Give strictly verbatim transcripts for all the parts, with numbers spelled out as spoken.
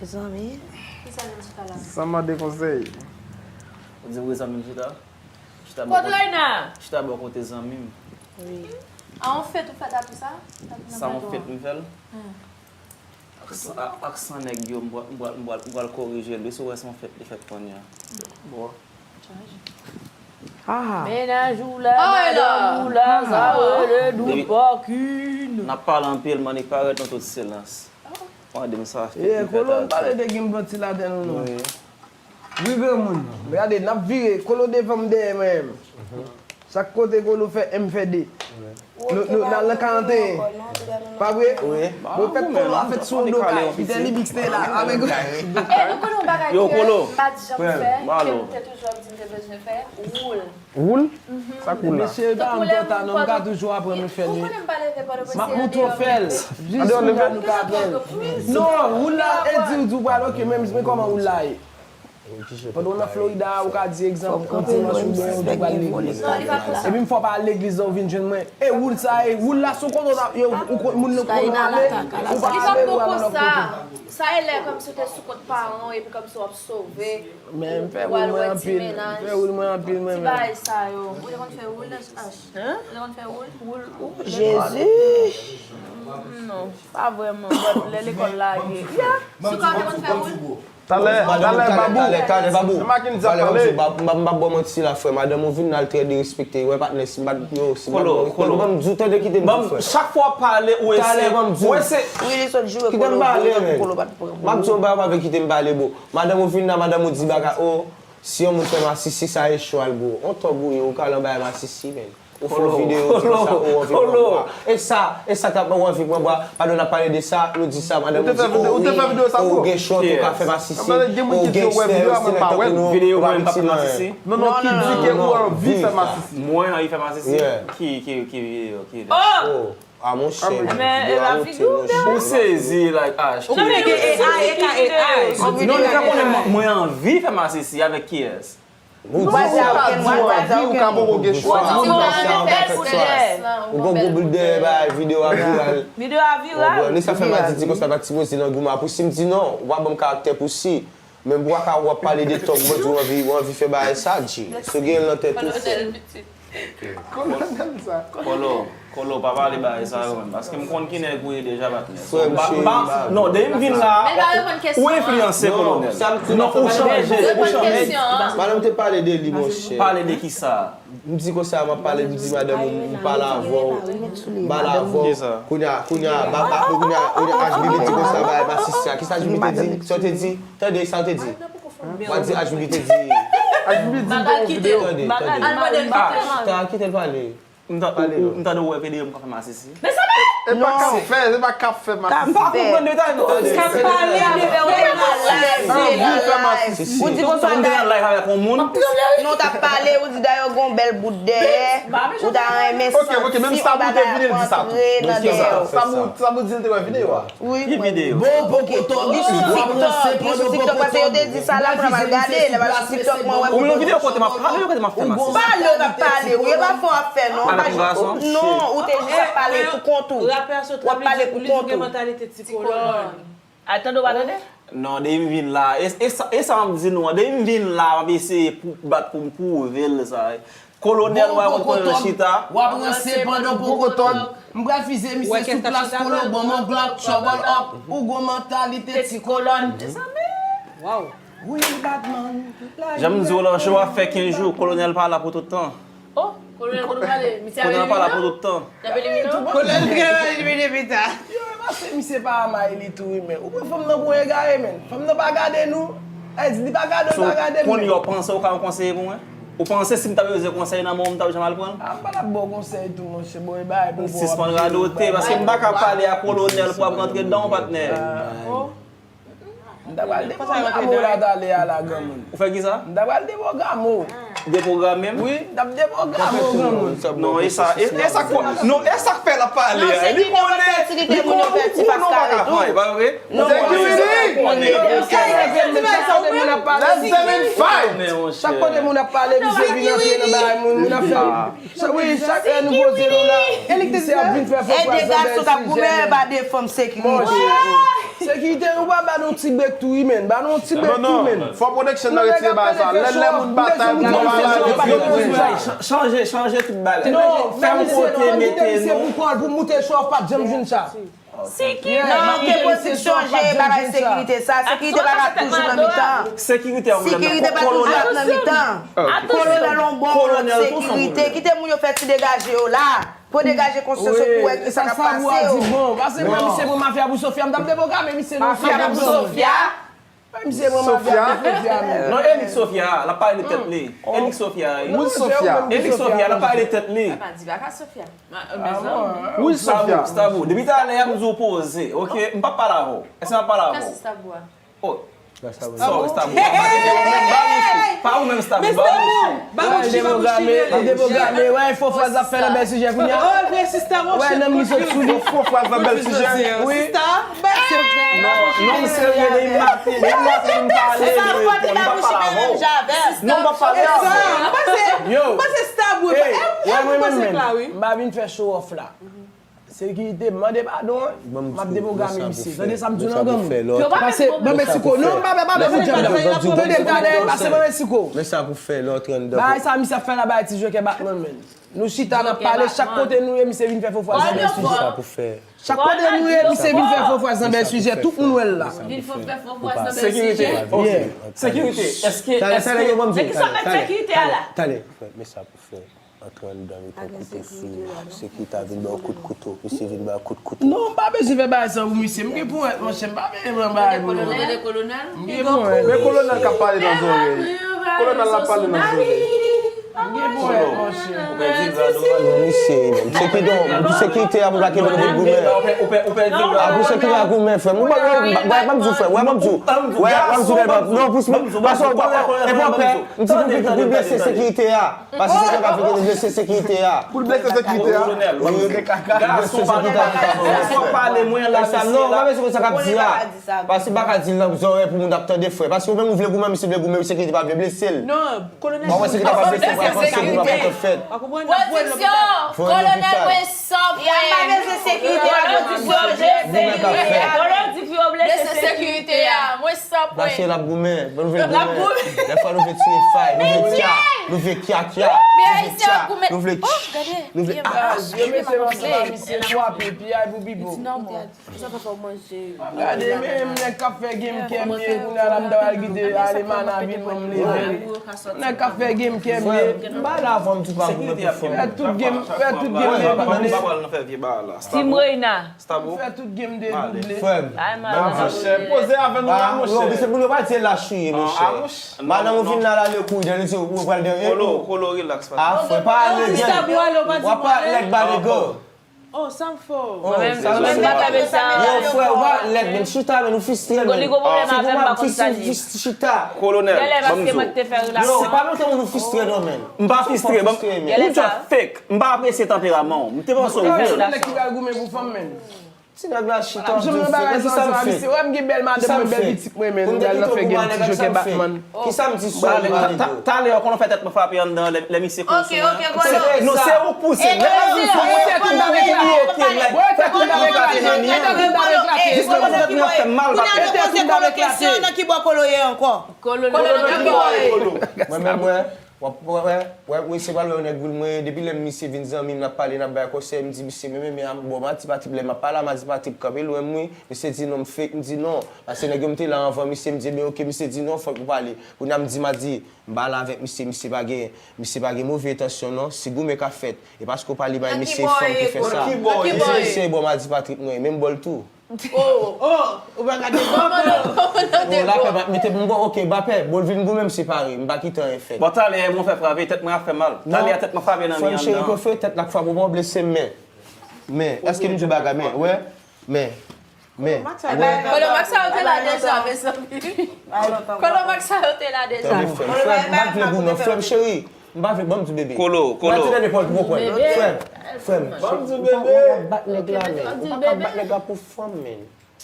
Zanmi. Ki sa nou chita la? San mande konsèy. Ou di w zanmi m chita? Chita bò Kot kote, Reyna? Chita bò kote zanmi m. Wi. A yon fèt ou fè tatou sa? Sa yon fèt m fè l? Ak san- Ak san nèg yo, m pral- m pral- m pral- m pral korije l wi, si w wè se yon fèt li fèt kounye a. Bon. Mennaj ou la, madanm ou la, sa rele doupakin. N ap pale anpil, m annik parèt nan tout silans. Mande m sa fèt. Yeah, Kolo, m pale de Gimbloti ladan nou non. Wi granmoun, gade, n ap vire, Kolo devan m dèyè mwen menm. Chak kote Kolo fè, m fè de. Nou nou n al nan karanteyen. Pa vre? Wi. Bon, fèt Kolo a fèt sou yon do kay. Pite Libix te la. Avèk E nou konnen yon bagay ke m pa t janm fè, ke m te toujou ap di m te bezwen fè, woul. Woul? Sa k woul la? Mesye, e pa ann twò ta non, m ka toujou aprann nou fè li. Ou konnen m pa leve Pòtoprens. M ap montre w fè l. Jis kounye a nou ka aprann. Non, woul la, e di w di w pral ok, men men kòman woul la ye. Pandan w nan Florida, ou ka di egzanp, yon dimanch oubyen yon jou pral legliz. Epi m fè w pa al legliz la, ou vin jwenn mwen. E woul sa ye, woul la sou kont ou, ou kont moun nan konnen ale, ou pa ale, ou al nan kote. Sa e lè kòmsi w te sou kont paran w epi kòmsi w ap sove. Men m fè woul mwen anpil. M fè woul mwen anpil mwen menm. Ti bagay sa yo. Ou te konn fè woul nan H? Ou te konn fè woul? Woul ou? Jezi. Non, pa vrèman. But lè lekòl lage. Yeah. Sou ka ou te konn fè woul? Talè, talè, Babou. Talè, talè, Babou. Se Makendy ap pale. M ap ba w manti la, frè. Madanm ou vin la, l trè derespekte. Ou wè patnè, si m pa t, yo, si m pa t, yo, ban m di w, tande kite m di w, frè. Chak fwa w ap pale, ou eseye, ou eseye. Wi, li sot joure Kolo vre, Kolo pa t pran. M ap di w yon bagay, w pa vle kite m pale, bro. Madanm ou vin la, madanm ou di bagay, o, si yon moun fè masisi, sa e chwa l, bro. On tòg ou ye, ou ka al anba masisi, men. Ou fè yon videyo, ou di konsa, ou anvi pran bwa. E sa, e sa k ap ou anvi pran bwa. Pandan n ap pale de sa, nou di sa, madanm ou di, o, wi, ou gen chòt, ou ka fè masisi, o, gen stèl, ou se nèg tankou nou, ou pa piti nan. Non, non, ki di ke ou anvi fè masisi. Mwen anvi fè masisi? Ki, ki, ki videyo, ki lè? A monchè, men videyo a wote monchè. Ou sezi, like, ah. Ou konnen gen A I, e ka A I. Non, li fè konnen mwen anvi fè masisi avèk kiyès? Ou di sa, ou di ou anvi, ou ka poko gen chwa. Ou gon gwo boul dèyè, bay, videyo a viral. Videyo a viral. Li sa fè m a di di konsa, pa t sipoze nan goumen. Pou si m di non, w a ban m karaktè pou si. Men pou w a ka w ap pale de tòg, mwen di w anvi, w anvi fè bagay sa, G. Si w gen l nan tèt ou, frè. Kolonèl sa. Kolo, Kolo, pa pale bagay sa yo menm. Paske m konn ki nèg ou ye deja, patnè. Frè, misye. Non, depi m vin la, ou enfliyanse, kolonèl. Non, ou chanje, ou chanje. Madanm te pale de li, monchè. Pale de kisa? M di konsa, m ap pale, m di madanm ou, m pale avè w. M pale avè w. Kounye a, kounye a, kounye a, H B B di konsa, bay masisi a. Kisa H B B te di? Sa w te di? Tande, sa w te di? W a di H B B te di. H B B di m te yon videyo. Tande, tande. Ah, ta kite l pale. M tande ou wè videyo m ka fè masisi. E pa k ap fè, se pa k ap fè masisi. M pa konprann detay nou tande. K ap pale de bagay nan live. Anvi fè masisi. Ou di konsa. M te nan live avèk yon moun. Non, w t ap pale, ou di dayè w gen yon bèl bout dèyè. Ou ta renmen santi yon bagay ap rantre nan dèyè w. Sa pou di l te wè videyo a. Wi, mwen. Bon, poko tòg. Li sou TikTok, li sou TikTok, paske yo te di sa la, mwen al gade, lè m al sou TikTok, mwen wè. Ou menm videyo kote m ap, a videyo kote m ap fè masisi. Pale, w t ap pale, wi, e pa fè w ap fè, non. Avèk yon gason? Non, ou te jis ap pale pou kont ou. W ap pale pou kont ou. Ay, tande w pa tande? Non, depi m vin la, e, e sa, e sa m ap di nou an, depi m vin la, m ap eseye pou, bat pou m pwouve l sa. Kolonèl, w a wè kote yo chita. W ap ranse pandan poko tòg. M pral fize misye sou plas Kolo, ban m yon Glock, trouble up. Ou gon mantalite ti kolòn. Wi, Batman. Jan m di w lan, show a fè kenz jou, kolonèl pa la pou tout tan. Oh, kolonèl konn pale, misye ap elimine w? Kolonèl pa la pou tout tan. L ap elimine w? Kolonèl genlè elimine pita. Yo, e paske misye pa ama li tou, wi, men. Ou pran fanm nan pou egare, men. Fanm nan pa gade nou. Ay, di li pa gade, pa gade nou. Kounye a w panse w ka yon konseye pou mwen? Ou panse si m ta bezwen konsèy nan men w, m t ap janm al pran l? A, m pa t ap ba w konsèy tou, monchè. Bon, e bagay pou w. Sispann radote, paske m pa ka pale a kolonèl pou w ap rantre dan w, patnè. M ta pral depwograme w la talè a la, granmoun. Ou fè kisa? M ta pral depwograme w. Depwograme m? Wi, m t ap depwograme w, granmoun. Non, e sa, e, e sa k fè, non, e sa k fè l ap pale a. Li konnen, li konnen ou, ou non pa ka fè, pa vre? Non, non, non. Chak kote moun ap pale, misye vin antre nan bagay moun, moun ap fè. Wi, chak lè nou poze nou la, misye ap vin fè fo fraz nan bèl sijè. E de gason k ap goumen, e pa de fanm sekirite. Sekirite, nou pa ba nou ti brek tou, wi, menn. Ba nou ti brek tou, menn. Non, non, fò pwoteksyon nan retire bagay sa. Lè, lè moun batay, moun pran bagay, yo pran bagay. Chanje, chanje tout bagay. Non, fè yon kote mete nou. Pou moute chòf pa t janm jwenn sa. Sekirite. Non, gen pwodiksyon je bagay sekirite sa. Sekirite pa ka toujou nan mitan. Sekirite pa toujou ap nan mitan. Kolonèl, yon bon lòd sekirite. Kite moun yo fè ti degaje yo la. Pou degaje konsyans yo pou wè ki sa k ap pase yo. Bon, pase mwen misye pou mafya pou Sofia, m t ap debogame misye nan Sofia pou Sofia. Misye pran mafya pou Sofia menm. Non, Elik Sofia, l ap pale de tèt li. Elik Sofia, wi. Wi, Sofia. Elik Sofia, l ap pale de tèt li. Apa di baka Sofia. Wi, Sofia. Stabou, depi talè a m di w poze, oke? M p ap pale avè w. Èske m ap pale avè w? Kiyès Stabou a? Oh. Sa w wè Stabou? Pa ou menm Stabou, Babouchi. Babouchi, Babouchi, rele. Debogame, wè, fo fraz ap fè nan bèl sijè kounye a. Oh, vre sista, monchè. Wè, nan misye sou li. Fo fraz nan bèl sijè. Wi. Non, non, m serye, depi maten, depi maten m pale. Non, m pa pale avè w. Non, m pa pale avè w. Yo. Wè, mwen menm, m pa vin fè show off la. Sekirite, mande padon, wi. M ap debogame misye. Tande sa m di w nan gang. Pase ban Meksiko. Non, m pa fè padon pou djab la. Tande m talè, pase ban Meksiko. Men sa pou fè lè w t anndan. Bagay sa misye ap fè la, bagay ti jwèkè Batman, menn. Nou chita, n ap pale, chak kote nou ye, misye vin fè fofwaz nan bèl sijè. Chak kote nou ye, misye vin fè fofwaz nan bèl sijè. Tout moun wè l la. Vin fè fofwaz nan bèl sijè. Sekirite, ok. Sekirite, èske, èske, men ki sa fè sekirite a la? Talè, frè, men sa pou fè. Antre anndan, met yon kouto sou ou. Sekirite a vin ba w kout kouto. Misye vin ba w kout kouto. Non, m pa bezwen fè bagay sa pou misye. M gen ponyèt, monchè. M pa bezwen pran bagay pou nou. Tande, kolonèl. M gen ponyèt. Men kolonèl k ap pale nan zòrèy. Kolonèl la ap pale nan zòrèy. M gen ponyèt, monchè. Non, misye, menm. Sekirite a, pou pa kenbe nou vin goumen. A, pou sekirite a goumen, frè m. Wè, wè, wè, m ap di w, frè. Wè, m ap di w. Wè, m ap di w, frè. Non, pou, paske w pa, e pa pè. M di pou, pou, pou blese sekirite a. Paske se sa k ap fè ke l blese sekirite a. Pou l blese sekirite a. Kolonèl, gason pa nan bagay sa. Fò pale mwen la, mesye la. Non, pa bezwen konn sa k ap di a. Paske m pa ka di l nan zòrèy pou moun ap tande, frè. Paske ou menm ou vle goumen, misye vle goumen, sekirite pa vle blese l. Non, kolonèl. Mwen wè sekirite pa blese l, pa blese l, pa fèt. Pwodiksyon, kolonèl, mwen san pwen. Pwodiksyon, je sekirite. Kolonèl di pou yo blese sekirite a. Mwen san pwen. Gason l ap goumen. Bon, nou vle goumen. Dèfwa nou vle tire fay, nou vle kya, nou vle kya kya, nou vle kya, nou vle, nou vle, ah. Yo mete ansanm a misye, twape, piyay pou Bibo. Gade, men nèg k ap fè game kè m ye, kounye a la m ta pral kite ale mana vin ban m level. Nèg k ap fè game kè m ye. M pa la avan m tou pa pou mwen pou fè. Fè tout game, fè tout game de double. Team Reina. Fè tout game de double. Frè m, ban m di. Monchè, poze avè nou la, monchè. Yo, se pou nou pa di lach ou ye, monchè. Madanm ou vin la, la le kou, jan li di ou pral dèyè. Kolo, Kolo, relax, frè. Ah, frè, pa ale, w ap pa lèd ba nèg yo. Oh, sa m fè w. Oh, sa m fè w. Yo, frè, ou pa lèd, men chita, men nou fristre, men. Li gon pwoblèm avè m, m pa konn sa l ye. Chita. Kolonèl, ban m di w. Yo, pa montre moun ou fristre, non, men. M pa fristre, ban m, ou just fake. M pa apresye tanperaman w. M te panse w vre. Nèg ki pral goumen pou fanm, men. Ti nèg la chita, ap di w fake, men ki sa l fake? Misye wè m gen bèl madanm mwen, bèl pitit mwen, men nou pral nan fè game ti jokè Batman. Ki sa m di sou li, Maledon? Talè, talè, konnen w fè tèt mwen frape anndan, lè, lè misye konn sou mwen. Non, se ou k pouse m. Lè misye konn mwen, fè tout bagay eklate. Fè tout bagay eklate nan mi an. Jis lè mwen fè m mal, pa fè. Nan ki bò Kolo ye ankò? Kolo nan ki bò ye? Mwen menm, mwen. W ap wè, wè, wè, wè, misye pral wè yon nèg real mwen ye. Depi lè misye vin zanmi m, n ap pale, n ap bay konsèy, m di misye, men, men, men, bon, Madi Patrik, lè m ap pale a Madi Patrik, kanpe lwen m, wi. Misye di non, m fake, m di non. Paske nèg yo m te la anvan misye, m di, ebyen, oke, misye di non, fòk ou pale. Kounye a m di Madi, m pale avèk misye, misye pa gen, misye pa gen move entansyon, non. Si goumen ka fèt, e paske w pale bay misye fanm ki fè sa. Misye, misye, bon, Madi Patrik mwen, menm bò l tou. Oh, oh, ou pa gade bò. Non, lapè pa mete m bon, oke, m pa pè. Bon, l vin goumen, m separe, m pa kite anyen fèt. Bon, talè, mwen fè frape, tèt mwen ap fè mal. Talè a tèt mwen frape nan mi an. Frè m cheri, konfye tèt la k frape w, pa bliye se men. Men, èske m di w bagay, men, wè, men, men. Kolo Max sa yo te la deja, mezanmi. Kolo Max sa yo te la deja. Tande, frè m, frè m, m pa vle goumen, frè m cheri. M pa vle, ban m di bebe. Kolo, Kolo. Mwen ti tande Paul pou pran. Frè m, frè m. Ban m di bebe. Ou pa ka bat nèg la, men. Ou pa ka bat nèg la pou fanm, men.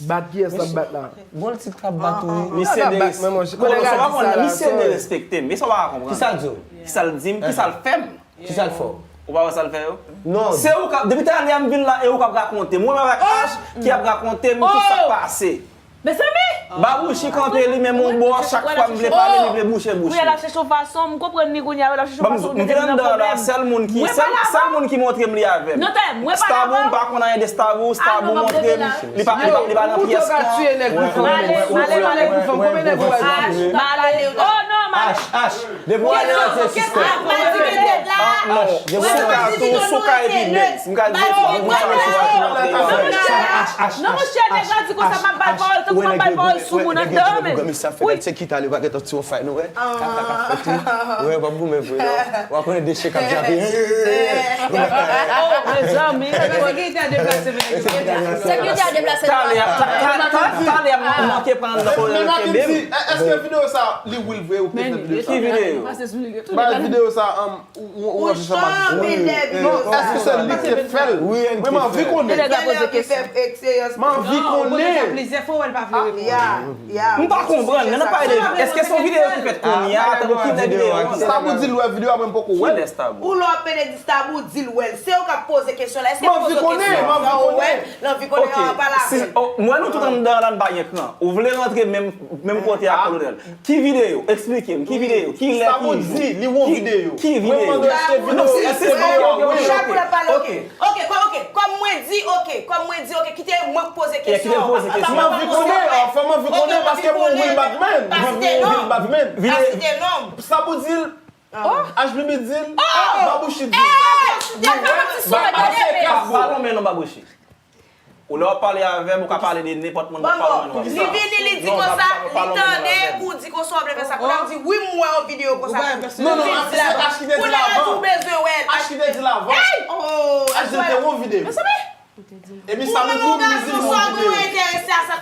Bat kiyès l ap bat la? Bon, l ti t k ap bat ou, wi. Misye derespekte m. Kolo, sa w pa konnen, misye derespekte m. Men sa w pa konprann. Kisa l di w? Kisa l di m? Kisa l fè m? Kisa l fè w? Ou pa wè sa l fè yo? Non. Se ou k ap, depi talè a m vin la, e ou k ap rakonte m. Mwen menm avèk H ki ap rakonte m tout sa k pase. Mezanmi! Babouchi kanpe li menm yon bò, chak fwa m vle pale, li vle bouche bouch li. Kounye a l ap chèche yon fason, m konprann li kounye a, l ap chèche yon fason pou mete m nan pwoblèm. Mwen pa la. Sèl moun ki montre m li avè m. Non, tande, mwen pa la. Stabou, m pa konn anyen de Stabou, Stabou montre m, li pa, li pa, li pa nan pyès lan. Male, male, male. Oh non, male. Depi w ale nan se sistèm. Ah, non. Souka tou, Souka epi Bèks. M ka di, non, monchè, nèg la di konsa, m ap ba l pawòl, tankou m ap ba l pawòl sou moun anndan, men. Wi. Se ki talè pa gen ti yon fay, nou wè? Kap, kap, kap fèt, wi. Wè, w ap goumen vre, non? W ap konnen deche k ap jape. Oh, mezanmi. Sekirite a deplase, men. Sekirite a deplase. Talè, ta-, ta-, ta-, talè, m manke pran nan pwoblèm kenbe m. Èske videyo sa, li real vre ou ki fè videyo sa? Ki videyo? Ba videyo sa, um, ou, ou, ou anregistre sa. Non, èske se li ki te fè l? Wi, m anvi konnen. M anvi konnen. M pa konprann, men nan pale de, èske se yon videyo ki fèt kounye a, tankou ki lè videyo an? Stabou di l wè videyo a, mwen m poko wè l. Ou lè w ap pede di Stabou di l wè l. Se yo k ap poze kesyon la. Èske poze kesyon an, ou wè l? L anvi konnen, an pale avè l. M wè nou tout anndan la, n pa gen kran. Ou vle rantre menm, menm kote ak Kolonèl. Ki videyo? Eksplike m. Ki videyo? Ki lè? Ki jou? Ki videyo? Mwen mande se videyo. Èske se videyo? Chak ou la pale, ok. Ok, kò-, ok. Kòm mwen di, ok. Kòm mwen di, ok. Kite mwen poze kesyon an. Mwen anvi konnen, anfen, mwen anvi konnen paske mwen Will Batman. Mwen Will Batman. Pa site non. Stabou di l, H B B di l, Babouchi di l. Ba pase kap. Pa lonmen non, Babouchi. Ou lè w ap pale avè m, ou ka pale de nenpòt moun, ou pa wè nou. Li vini, li di konsa, li tande ou di konsa, w ap leve sa. Kounye a m di, wi, m wè yon videyo konsa. Non, non, se H ki te di l avan. Kounye a di w bezwen wè l. H ki te di l avan. Hey! Oh, H di l te yon videyo. Mezanmi! Epi sa m di w, li di l yon videyo.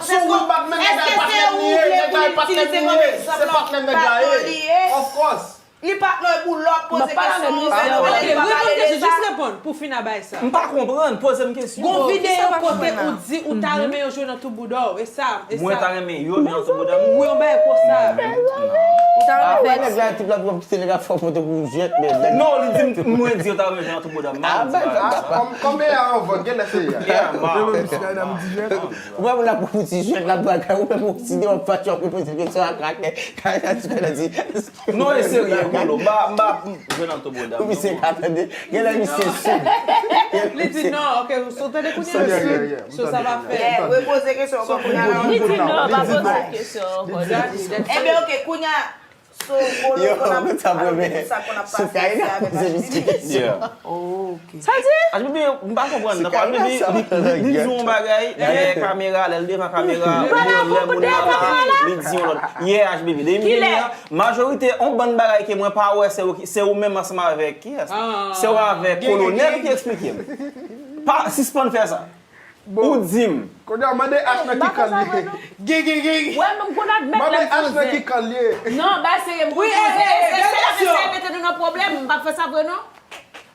Sou Will Batman, nèg la e patnè m li ye, nèg la e patnè m li ye, se patnè nèg la ye. Of course. Li pa t non, epi w lè w ap poze kesyon, ou pa pale de sa. Reponn kesyon, jis reponn pou fin a bagay sa. M pa konprann, poze m kesyon. Gon videyo kote ou di ou ta renmen yo jwe nan tou bouda w, e sa, e sa. Mwen ta renmen yo jwe nan tou bouda m? Wi, yon bagay konsa. Ou ta renmen fè. Nèg la, tip la twò piti, nèg la fò kote pou jwèt, men. Non, li di m, mwen di yo ta renmen jwe nan tou bouda m. Kòm, kòm e a anvan, genlè se e a. Ou wè moun ap pou ti jwèt, l ap bagay, ou menm ou ti de w ap fache, w ap poze kesyon a krakè. Kay la, ti kay la di, Non, e serye, Kolo. M pa, m pa jwe nan tobo dam. Misye ka tande. Genlè misye sou. Li di non, ok, so tande kounye a, so sa va fè. Repoze kesyon ankò kounye a. Li di non, pa poze kesyon ankò. Ebyen, ok, kounye a, so, Kolo konn ap, ap di sa konn ap pase avèk H B B. Sa di? H B B, m pa konprann nan. H B B, li, li, li di yon bagay dèyè kamera, lè l devan kamera, li di yon lòt. Yè H B B, depi m vini an, majorite, yon bann bagay ke mwen pa wè, se ou ki, se ou menm ansanm avèk kiyès? Se ou avèk Kolonèl ki eksplike m. Pa, sispann fè sa. Ou di m. Kounye a, mande H nan ki kan l ye. Gen, gen, gen. Wè, men m konn admèt lè l poze. Mande H nan ki kan l ye. Non, bay serye, m konn poze. Mesye ap eseye mete nou nan pwoblèm, m p ap fè sa vre non.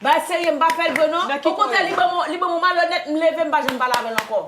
Bay serye, m pa fè l vre non. Okontrè, li ban m, li ban m yon malonèt, m leve, m pa janm pale avè l ankò.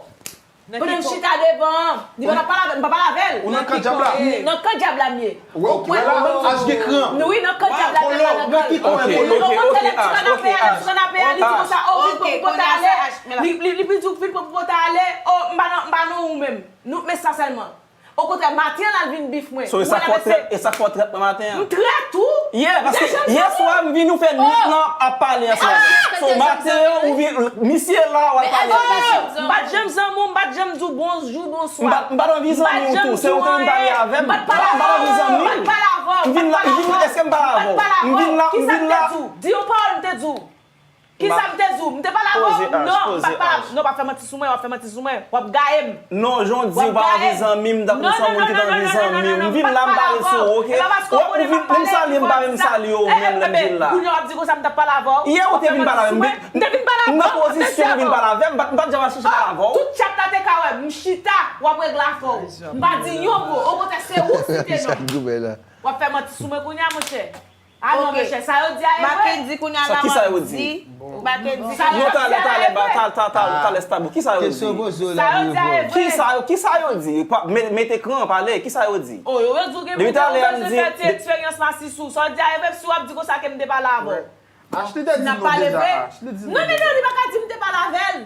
Pandan m chita devan an, li pa t ap pale avè m, m pa pale avè l. Ou nan kan dyab la? Nan kan dyab la m ye. Ou wè, ou wè la, H gen kran. Wi, nan kan dyab la, nan kan. Okontrè, lè m chita kanapè a, lè m sou kanapè a, li di konsa, o, vin pran pou pote ale. Li, li, li di w vin pran pou pote ale, o, m pa nan, m pa nan ou menm. Nou, men sa sèlman. Okontrè, maten an, l al vin bif mwen. So, e sa k fè w trèt, e sa k fè w trèt nan maten an? M trèt tou. Yeah, paske yèswa m vin, ou fè nwit lan ap pale ansanm. So, maten an, ou vin, misye la, w ap pale ansanm. M pa t janm zanmi w, m pa t janm di w bonjou, bonswa. M pa, m pa t anvi zanmi w tou, se ou te vin pale avè m. M pa t pale avè w, m pa t pale avè w. M vin la, m vin la, èske m pale avè w? M vin la, m vin la. Kisa m te di w? Di yon pawòl m te di w. Kisa m te di w? M te pale avè w? Non, m pa t pale avè w. Non, pa fè manti sou mwen, w ap fè manti sou mwen. W ap gaye m. Non, jan w di w pa anvi zanmi m, m t ap konn se yon moun ki t anvi zanmi w. M vin la, m pale sou ou, oke? Ou vin, menm salye m pa menm salye w menm lè m vin la. Kounye a w ap di konsa m t ap pale avè w? Yè ou te vin pale avè m. M te vin pale avè w. M nan pozisyon ou vin pale avè m, m pa t, m pa t janm al chèche pale avè w. Tout chat la te ka wè m, m chita, w ap regle afè w. M pa di yon mo, okontrè se ou site non m. W ap fè manti sou mwen kounye a, monchè. Ah non, monchè, sa yo di a e vre. Mackendy kounye a la w ap di. Mackendy. Non, talè, talè, talè, talè, talè, Stabou. Kisa yo di? Sa yo di a e vre. Kisa yo, kisa yo di? Pa, me-, mete kran, pale. Kisa yo di? Oh, yo, yo di w gen moun yo bezwen fè ti eksperyans masisi w. Sa w di a e vre, si w ap di konsa ke m te pale avè w. Ashley te di nou deja, Ashley di nou deja. Non, men non, li pa ka di m te pale avè l.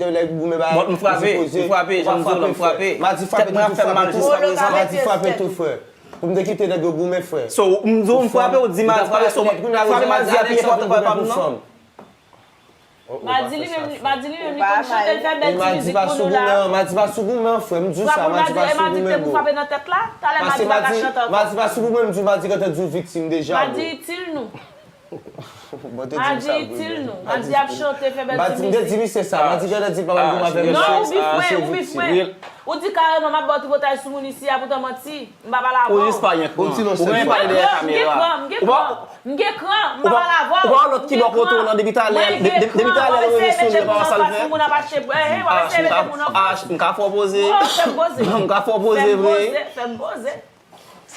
de nèg goumen ba. Bon, m frape, m frape, jan m di w lan, m frape. Madi frape tou, frape tou. Madi frape tou, frè. Pou m te kite nèg yo goumen, frè. So, m di w m frape, ou di Madi frape, so, frape Madi a pi enpòtan papa m, non? Madi li menm, Madi li menm, li konn chante, l fè bèl ti mizik pou nou la. Madi pa sou goumen, Madi pa sou goumen, frè, m di w sa, Madi pa sou goumen, bro. Frape nan tèt la, talè Madi pa ka chante ankò. Madi pa sou goumen, m di w, Madi gentan di w viktim deja, bro. Madi itil nou. Madi itil nou. Madi ap chante, fè bèl ti mizik. Madi, m te di misye sa, Madi gentan di l pa pral goumen avèk misye. Non, ou bif mwen, ou bif mwen. Ou di kareman m ap ba w tripotay sou moun isi a, poutan manti. M pa pale avè w. Ou jis pa gen kran. Ou gen kran, m gen kran, m gen kran, m pa pale avè w. Ou pa wè lòt ki bò kote w lan depi talè, depi talè l rele sou li, pa wè sa l fè. Moun ap achte, w ap eseye mete moun anfas. M ka fè w poze. M ka fè w poze vre. Fè m poze.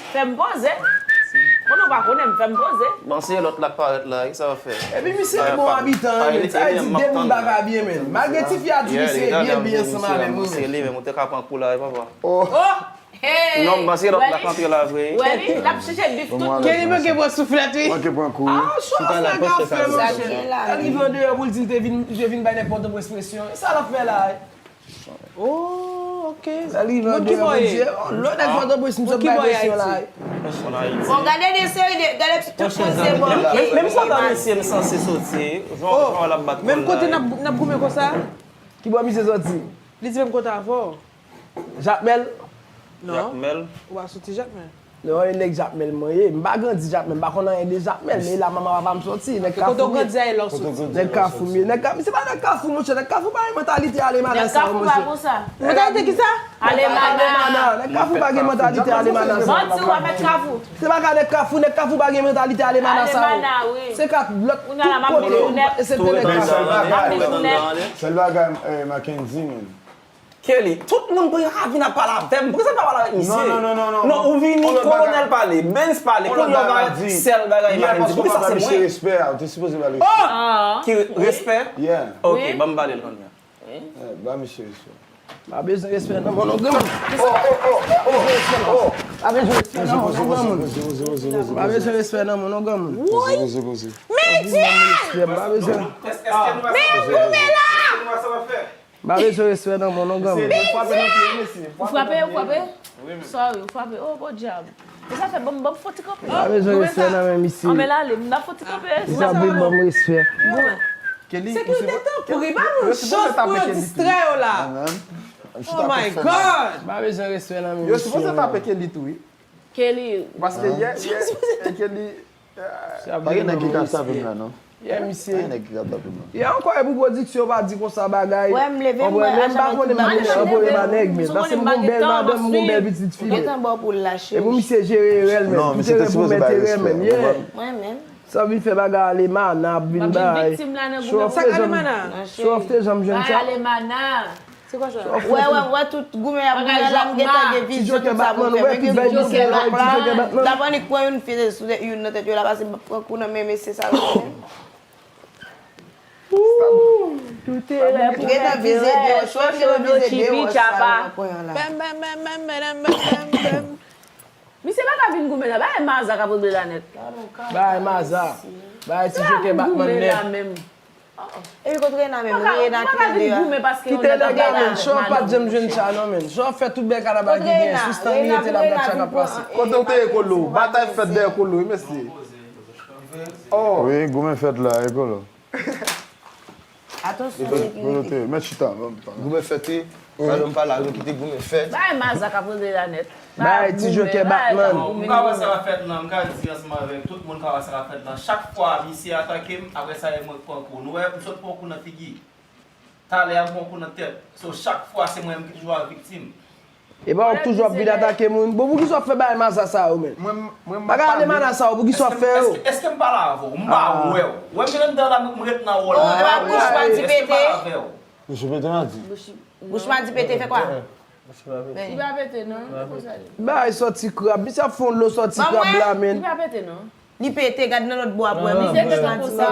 Fè m poze. Konnen w pa konnen m, fè m poze. Bon, se lòt la k parèt la, kisa w ap fè? Epi misye bon abitan, men. Sa vle di de moun bagay byen, men. Malgre tifi a di misye byen, byen ansanm avè m, wi, men. Se li menm, ou te ka pran kou la, wi, papa. Oh! Hey! Non, m panse lòt la k antre la vre. Wè li, l ap chèche bif tout moun. Kenny manke pran souflèt, wi. Manke pran kou, wi. Ah, show off nèg ap fè, monchè. L rive andeyò pou l di l te vin, li te vin bay nèg Pòtoprens presyon. E sa l ap fè la, wi? Oh! Ok. Moun ki bò ye? Lò nèg Pòtoprens, m sot bay presyon la. Bon, gade de seri de, gade ti tout moun se bò. Men m kontan mesye m sanse soti. Jan w ap bat kò l la. Menm kote n ap goumen konsa? Ki bò misye soti? Li di menm kote avè w. Jakmèl? Non. Jakmèl. Ou pa soti Jakmèl. Non, e nèg Jakmèl mwen ye. M pa grandi Jakmèl, m pa konn anyen de Jakmèl, men e la manman papa m soti. Nèg Kafou m ye. Nèg Kafou m ye. Nèg Ka-, se pa nèg Kafou, monchè. Nèg Kafou pa gen mantalite ale mana sa yo, monchè. Mantalite ki sa? Ale mana. Nèg Kafou pa gen mantalite ale mana sa yo. Manti, w ap met Kafou. Se pa ka nèg Kafou, nèg Kafou pa gen mantalite ale mana sa yo. Se ka lòt tout kote, eksepte nèg Kafou. Sèl bagay, eh, Mackendy, men. Kelly, tout moun pou yo ka vin ap pale avè m. Poukisa n pa pale avèk misye? Non, non, non, non, non. Non, ou vini, Kolonèl pale, Benz pale, kounye a w va sèl bagay Mackendy. Poukisa se mwen? Respè a, ou te sipoze ba l respè. Oh! Ki respè? Yeah. Ok, ban m pale l kounye a. Eh, ba misye respè. Pa bezwen respè nan men w non granmoun. Oh, oh, oh, oh, oh. Pa bezwen respè nan men w non granmoun. Pa bezwen respè nan men w non granmoun. Poze, poze, poze. Menti! Pa bezwen. Men goumen la! M pa bezwen respè nan men w non granmoun. Ou frape, ou frape? Sorry, ou frape. Oh, podyab. E sa fè ban m, ban m fon ti kanpe. M pa bezwen respè nan men misye. Anmè l ale, m ap fon ti kanpe. Misye ap vin ban m respè. Sekirite, tanpri, ba nou yon chans pou yo distrè yo la. Oh my God! M pa bezwen respè nan men misye. Yo sipoze tape Kelly tou, wi. Kelly. Paske yè, yè, Kelly. Pa gen nèg ki ka tape m la, non. Yeah, misye. Pa gen nèg ki ka tape m la. Yeah, ankò, e pou pwodiksyon pa di konsa bagay. Wè, m leve, m wè, men m pa konnen m ap anvoye ba nèg, men. Paske m gon bèl madanm, m gon bèl pitit fi, men. E pou misye jere rèl, men. Pou jere pou mèt erè, men. Yeah. Sa vin fè bagay ale mana, ap vin bay. Show off te janm, show off te janm jwenn sa. Se kwa sa? Wè, wè, wè, tout goumen y ap goumen la, m gentan gen vizyon, tout sa pou m fè. Men gen vizyon, se lòk la. Davan li k pran youn, fize sou tèt youn nan tèt yo la, pase m ap pran kou nan men mesye sa yo. Tout e lè pou gentan vize de wòch, wòch yo vize de wòch sa yo nan pran la. Misye pa ka vin goumen la, bay maza k ap regle la nèt. Bay maza, bay ti jokè Batman nèt. Epi kote Rena menm, Rena kite deyò a. Kite nèg la, men. Show pa t janm jwenn sa, non, men. Show fè tout bèl kanaval ki genyen. Sou stand li rete la, gad sa k ap pase. Kote w te ye, Kolo? Batay fèt dèyè Kolo, wi, mesye. Oh. Wi, goumen fèt la, e Kolo. Atansyon, sekirite. Mèt chita, ban m pale. Goumen fèt, wi. Madanm pa la, nou kite goumen fèt. Bay maza k ap regle la nèt. Bay ti jokè Batman. M ka wè sa k ap fèt lan, m ka di ansanm avèk tout moun ka wè sa k ap fèt lan. Chak fwa misye atake m, apre sa e mwen k pran kou. Nou wè, m sot pran kou nan figi. Talè a m pran kou nan tèt. So, chak fwa se mwen menm ki toujou a viktim. E pa ou k toujou ap vin atake moun. Bon, poukisa w ap fè bagay maza sa yo, menm? Bagay ale mana sa yo, poukisa w ap fè yo? Èske, èske m pale avè w? M pa wè w. Wè m vin anndan la, m ret nan wòl la. Bouch madi pete. Bouch madi pete fè kwa? Li pa pete, non. Bagay sòti krab. Misye ap fè yon lo sòti krab la, men. Li pa pete, non. Li pete, gad nan lòt bò ap wè, men. Li te gentan konsa.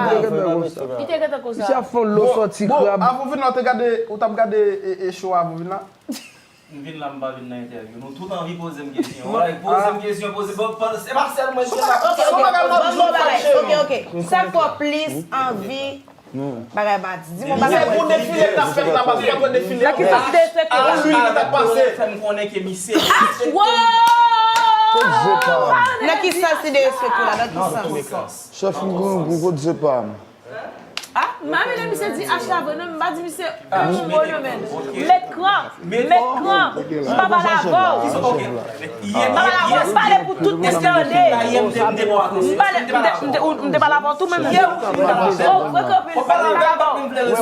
Li te gentan konsa. Misye ap fè yon lo sòti krab. Bon, avan w vin la, ou te gade, ou t ap gade, e, e, show avan w vin la? M vin la, m pa vin nan entèvyou. Nou tout anvi poze m kesyon. Like, poze m kesyon, poze, bon, se pa sèl mwen ki la. Ok, ok, ok. Sa k fè w plis anvi bagay madi? Di m yon bagay. Misye pou defile k t ap fèt la, paske w ap wè defile. Nan ki sans defile k t ap pase? Fè m konnen ke misye. Nan ki sans li derespekte w la? Nan ki sans? Chèf m gen yon gwo kout zepa. Ah, m pa vle misye di H la vre non, m pa di misye yon mo non, men. Met kran, met kran. M pa pale avè w. M pa pale avè w, m pale pou tout moun tande. M pale, m te, m te, m te pale avè w tou, men m te, oh, frè kanpe, m pa pale avè w.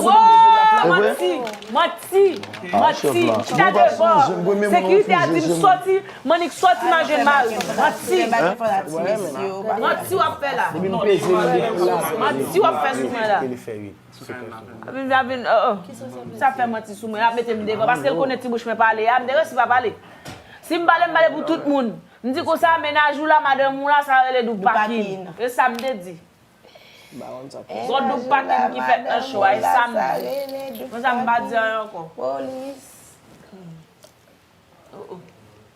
Oh, manti, manti, manti. Chita devan. Sekirite a di m soti. Manik soti nan jèn mari. Manti. Manti w ap fè la. Manti w ap fè sou mwen la. Apin, apin, oh, oh. Sa fè manti sou mwen, l ap mete m devan, paske l konnen ti bouch mwen pale a, m te resi pa pale. Si m pale, m pale pou tout moun. M di konsa, mennaj ou la, madanm ou la, sa rele double packing. E sa m te di. Gon double packing ki fèt nan show a, e sa m di. Konsa m pa di anyen ankò. Polis. Oh, oh.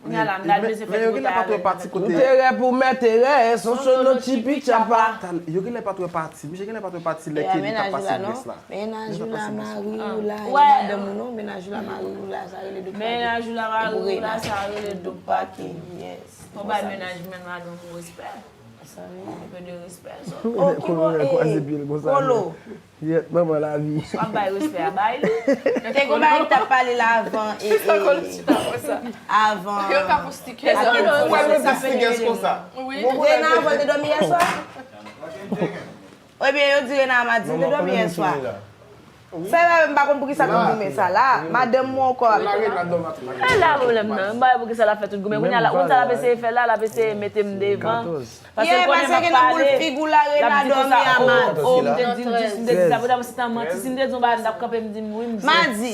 Kounye a la, m ta bezwen fè tripotay avè l. Enterè pou mèt erè, son solo tipi tchapa. Yo genlè pa t wè pati. Misye genlè pa t wè pati lè Kelly t ap pase grès la. Mennaj ou la, mari ou la, e madanm ou non, mennaj ou la, mari ou la, sa rele double parking. Mennaj ou la, mari ou la, sa rele double parking. Yes. Fò bay mennaj, mennaj madanm ou respè. Sa vle di. Enpe de respè. Kolo, eh, Kolo. Yèt, manman lavi. Swa bay respè a, bay li. Te gon bagay ki t ap pale la avan, e, e, avan. Yo ka pou stickers. Yo ka pou stickers konsa. Rena, avan l te dòmi yè swa? Ebyen, yo di Rena Amadi te dòmi yè swa. Sa e pa, m pa konn poukisa tout goumen sa la. Madanm mwen ankò ap. E la pwoblèm nan. M pa wè poukisa l ap fè tout goumen. Kounye a la, wout sa l ap eseye fè la, l ap eseye mete m devan. Paske l konnen m ap pale, l ap di konsa, oh, oh, m te di l jis, m te di sa, poutapou se t an manti, si m te di yon bagay, m t ap kanpe, m di m wi, m di. Madi,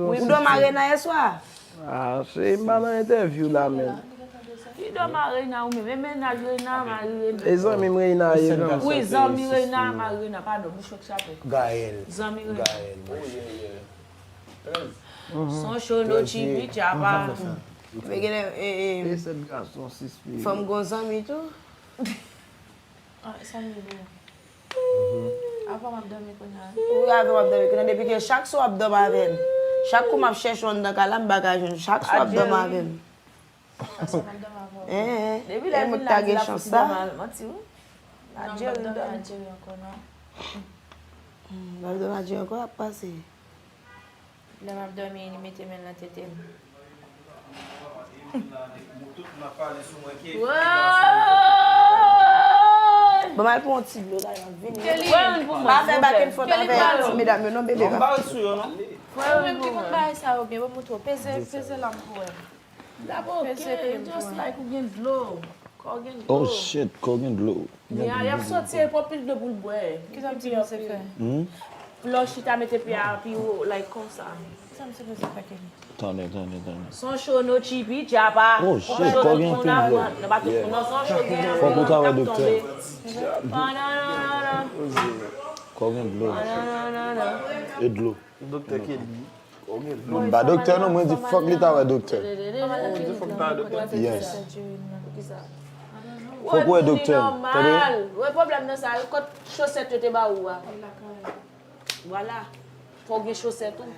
ou dòmi a Rena yè swa? Ah, se m pa nan entèvyou la menm. Ki dòmi a Rena ou menm? E mennaj Rena, mari Rena. E zanmi m Rena ye menm. Wi, zanmi Rena, mari Rena, padon, bouch mwen k chape. Gaël. Zanmi Rena. Gaël. Son solo tipi tchapa. Men genlè, eh, eh, fanm gon zanmi tou. Ah, sa m ye bro. Avè w m ap dòmi kounye a. Wi, avè w m ap dòmi kounye a. Depi ke chak swa w ap dòmi avè m. Chak kou m ap chèche w anndan kay la, m pa ka jwenn w. Chak swa w ap dòmi avè m. Chak swa m ap dòmi avè w. Eh, eh. Depi lè l vin la, di l ap fout dòmi al. Manti wi. Non, m p ap dòmi a Jerry ankò non. Hmm, l ap dòmi a Jerry ankò, ap pase. Lè m ap dòmi, li mete men l nan tete m. Ban m al pran yon ti dlo la, m ap vini. Pa fè back and forth avèk ti medam yo non, bebe. Ou menm ki konn bagay sa yo byen, ban m montre w. Peze, peze la m pou wè. Peze peye m pou wè. Just like ou gen dlo. Kò w gen dlo. Oh shit, kò w gen dlo. Y ap soti, e pran pil dlo pou l bwè. Kisa m sipoze fè? Lè w chita, mete pye a pi wo, like konsa. Kisa m sipoze fè, Kelly? Tande, tande, tande. Son cho no chipi, djapa. Oh shit, kò gen pil dlo. Nan bato pou nan son cho gen. Fòk ou ta wè doktè. Kò gen dlo. E dlo. Doktè Kelly. Mwen m pa doktè non, mwen di fòk li ta wè doktè. Yes. Fòk ou wè doktè. Tande? Wè pwoblèm nan sa, kot chosèt yo te ba ou a? Vwala. Fò w gen chosèt ou.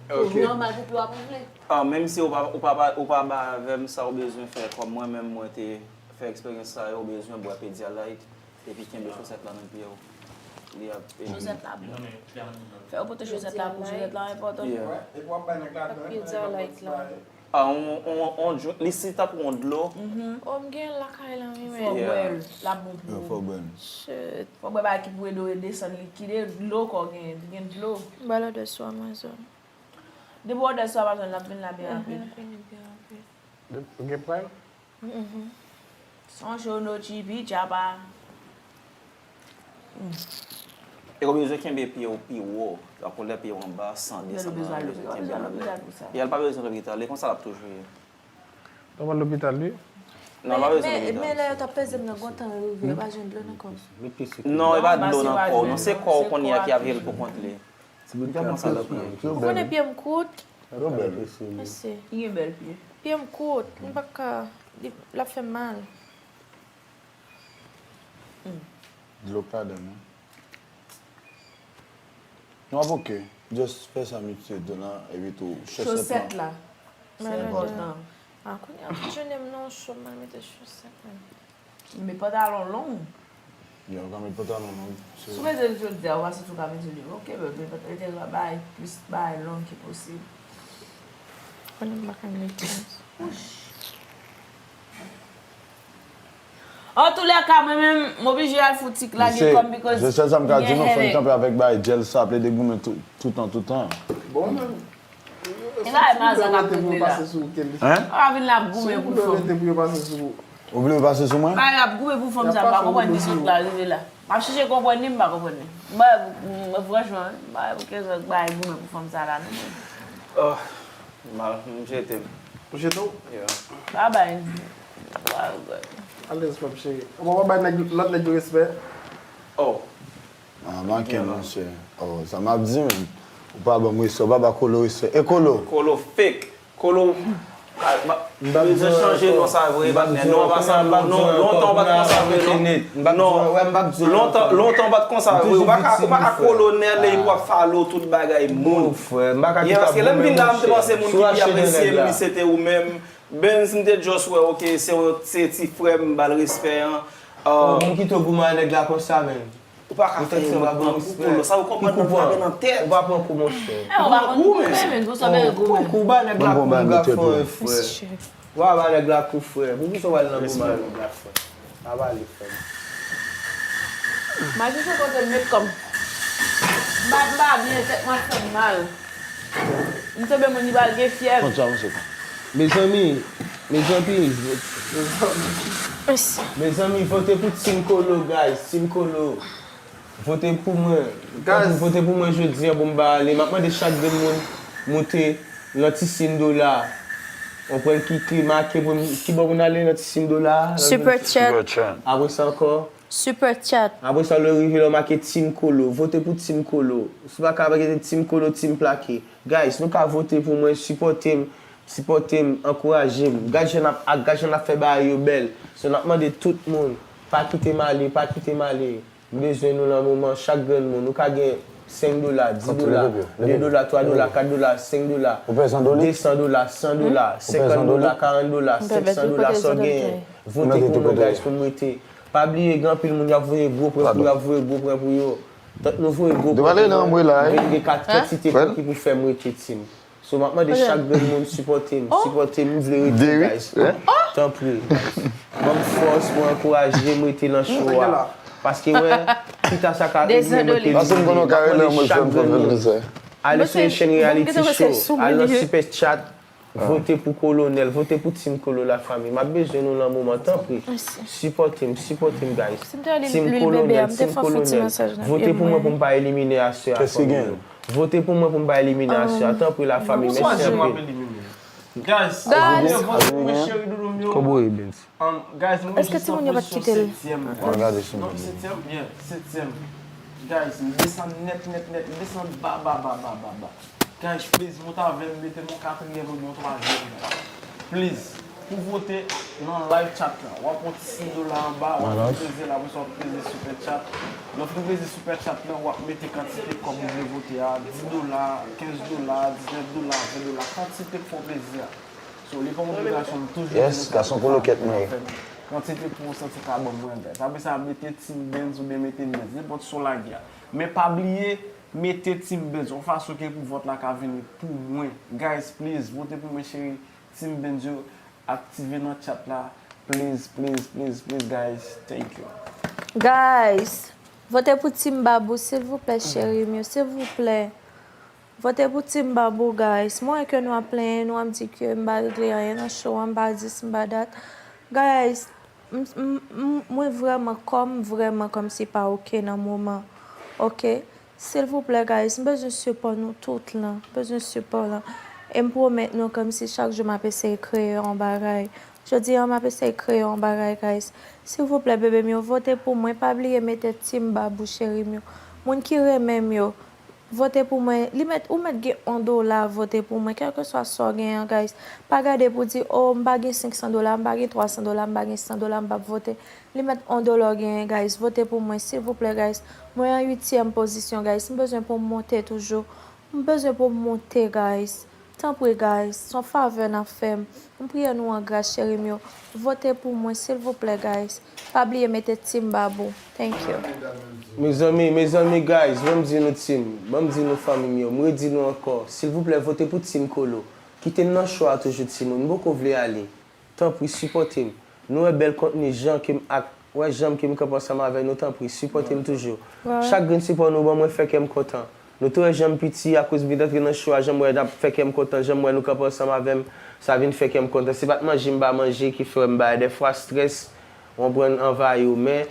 Ou nòmal pou pye w ap woule. Ah, menm si ou pa, ou pa, ou pa ba avè m sa ou bezwen fè, kòm mwen menm mwen te fè eksperyans sa yo, ou bezwen bwè Pedialyte, epi kenbe chosèt la nan pye w. Li ap ede. Chosèt la bon. Fè yo pote chosèt la pou chosèt la enpòtan. Yeah. Pedialyte la. Ah, on, on, on drink, li se tankou on dlo. Oh, m gen l lakay la, wi, men. Fò w bwè l, l ap bon pou ou. Fò w bwè l. Shit. Fò w bwè bagay ki pou ede w desann likid, e dlo kò gen, li gen dlo. M ba l òdè sou Amazon. Depi w òdè sou Amazon, l ap vin la byen rapid. L ap vin byen rapid. Ou gen Prime? Son cho no chipi, djapa. E ou bezwen kenbe pye w pi wo. Donk, lè pye w anba, san desann nan, ou bezwen kenbe l anlè. E l pa bezwen lopital, e konsa l ap toujou ye. Ou pa lopital, wi? Non, l pa bezwen lopital. Men lè yo t ap peze m nan, gon tan yo rive, yo pa jwenn dlo nan kò m. Non, e pa dlo nan kò w, non, se kò w kounye a ki ap rele pou kont li. Ou konnen pye m kout? Mèsi. Li gen bèl pye. Pye m kout, m pa ka, li, l ap fè m mal. Dlo k ladan l, non. Non, ap oke. Just fè sa m itilize dlo nan, epi tou chosèt la. Chosèt la. Se enpòtan. A, kounye a, m jounen m nan cho, m al mete chosèt mwen. Men pantalon long. Yo, ou ka met pantalon long. Si w mete l jodi a, ou pa santi w ka mete l demen. Oke, men, men pantalon, mete bay plis bay long ki posib. Konnen m pa ka mete. Antoulèka, mwen menm, m oblije al foutik lage kò m because m gen headache. Sèl sa m ka di nou, fò n kanpe avèk bay gel sa, plede goumen tou, toutan, toutan. Bon, men. E la, e mazan k ap regle la. Hein? Ap vin la ap goumen pou fanm. Ou vle pase sou mwen? Bagay ap goumen pou fanm sa, m pa konprann ki sot la rive la. M ap chèche konprann li, m pa konprann li. M pa, m, franchman, m pa gen kèk bagay goumen pou fanm sa la, non. Oh, mal, m jete m. Ou jete w? Yeah. Bye bye. Bye bye. Alèz, pap cheri. Ou pa bay nèg, lòt nèg yo respè? Oh. Ah, manke, monchè. Oh, sa m ap di, menm. Ou pa ban m respè, ou pa ba Kolo respè. E Kolo? Kolo fake. Kolo. Bezwen chanje non sa vre, patnè. Non, pa sa, non, lontan w pa t konsa vre, non. Non, lontan, lontan w pa t konsa vre. Ou pa ka, ou pa ka kolonèl epi w ap follow tout bagay moun. Yeah, paske lè m vin la, m te panse moun ki pi apresye m, li se te ou menm. Benz, m te just wè, ok, se, se ti frè m, m ba l respè an. Moun kite w goumen a nèg la konsa, menm. Ou pa ka fè moun pran kou pou lòt. Sa ou konprann nan flagrant nan tèt. Ou pa pran kou, monchè. Ou pa pran kou, men. Ou pran kou, ba nèg la kou, m ka fè yon frè. Ou pa ba nèg la kou, frè. Poukisa w al nan goumen a nèg la, frè? Pa pale, frè. Maji se kote m met kò m. M pa, m pa byen, tèt mwen ap fè m mal. M tonbe moun li pral gen fyèv. Konn sa, monchè. Mezanmi, mezanmi, mezanmi, vote pou Team Kolo, guys. Team Kolo. Vote pou mwen. Guys, vote pou mwen jodi an pou m ba ale. M ap mande chak grenn moun moute nan ti siy dola. Ou pran kite make pou m, ki bò pou n ale nan ti siy dola? Super chat. Apre sa ankò. Super chat. Apre sa, lè w rive la, w make Team Kolo. Vote pou Team Kolo. Si w pa ka mete Team Kolo, Team Plake. Guys, nou ka vote pou mwen, sipòte m, sipòte m, ankouraje m. Gad jan n ap ak, gad jan n ap fè bagay yo bèl. So, n ap mande tout moun, pa kite m ale, pa kite m ale. M bezwen nou nan moman, chak grenn moun. Ou ka gen senk dola, dis dola, de dola, twa dola, kat dola, senk dola, desan dola, san dola, senkant dola, karant dola, senk san dola, sa w genyen. Vote pou mwen, guys, pou m rete. Pa bliye, gen anpil moun y ap voye gwo pwen pou, y ap voye gwo pwen pou yo. Tank nou voye gwo pwen pou mwen, m vin gen kat kantite pwen ki pou fè m rete Team. So, m ap mande chak grenn moun sipòte m, sipòte m, m vle rete, guys. Tanpri, guys. Ban m fòs pou ankouraje m rete nan show a. Paske, wè, pita sa ka elimine mwen ke elimine. M ap mande chak grenn moun. Ale sou Haitian Reality Show, ale nan Super Chat, vote pou Kolonèl, vote pou Team Kolo, lafanmi. M ap bezwen nou nan moman, tanpri. Sipòte m, sipòte m, guys. Team Kolonèl, Team Kolonèl. Vote pou mwen pou m pa elimine aswè a, fanmi yo. Vote pou mwen pou m pa elimine aswè a. Tanpri, lafanmi, mèsi anpil. Guys, guys, vote pou mwen, cheri doudou m yo. Kòbo e Benz. Um, guys, nou jis nan pozisyon setyèm, guys. Gade sou mwen. Setyèm, yeah, setyèm. Guys, m desann nèt, nèt, nèt, m desann ba, ba, ba, ba, ba, ba. Guys, please, monte avè m, mete m yon katriyèm oubyen yon twazyèm, guys. Please, pou vote nan live chat la, w ap pran ti senk dola anba, w ap peze la, apre sa w ap peze super chat. Lè w fin peze super chat la, w ap mete kantite kòb ou vle vote a, dis dola, kenz dola, diznèf dola, ven dola, kantite k fè w plezi a. So, li pa yon obligasyon, m toujou di nou sa, kantite pou w santi ka ban mwen, guys. Apre sa, mete Team Benz oubyen mete Benz, nenpòt sa w lage a. Men pa bliye, mete Team Benz, yon fason ke pou vòt la ka vini pou mwen. Guys, please, vote pou mwen, cheri. Team Benz yo, aktive nan chat la. Please, please, please, please, guys. Thank you. Guys, vote pou Team Babou, silvouplè, cheri m yo, silvouplè. Vote pou Team Babou, guys. Mwen wè ke nou ap plenyen, nou ap di ke m pa regle anyen nan show an, m pa dis, m pa dat. Guys, m, m, m, mwen vrèman, kò m vrèman kòmsi pa oke nan moman. Oke? Silvouplè, guys, m bezwen sipò nou tout lan. M bezwen sipò lan. E m pwomèt nou kòmsi chak jou m ap eseye kreye yon bagay. Jodi a, m ap eseye kreye yon bagay, guys. Silvouplè, bebe m yo, vote pou mwen. Pa bliye mete Team Babou, cheri m yo. Moun ki renmen m yo, vote pou mwen. Li mèt, ou mèt gen yon dola, vote pou mwen. Kèlkeswa sa w genyen an, guys. Pa gade pou di, o, m pa gen senk san dola, m pa gen twa san dola, m pa gen san dola, m p ap vote. Li mèt yon dola w genyen, guys. Vote pou mwen, silvouplè, guys. Mwen an uityèm pozisyon, guys. M bezwen pou m monte toujou. M bezwen pou m monte, guys. Tanpri, guys. Se yon favè n ap fè m. M priye nou an gras, cheri m yo. Vote pou mwen, silvouplè, guys. Pa bliye mete Team Babou. Thank you. Mezanmi, mezanmi, guys, ban m di nou, team, ban m di nou, fanmi m yo, m redi nou ankò, silvouplè, vote pou Team Kolo. Kite m nan show a toujou, timoun, m poko vle ale. Tanpri, sipòte m. Nou wè bèl kontni jan ke m ak, wè janm ke m kanpe ansanm avè nou, tanpri, sipòte m toujou. Chak grenn sipò nou ban mwen fè kè m kontan. Nou te wè jan m piti, akoz m vin antre nan show a, jan m wè n ap fè kè m kontan, jan m wè nou kanpe ansanm avè m, sa vin fè kè m kontan. Se pa t manje m pa manje ki fè m bay dèfwa strès, w konprann, anvayi w. Men,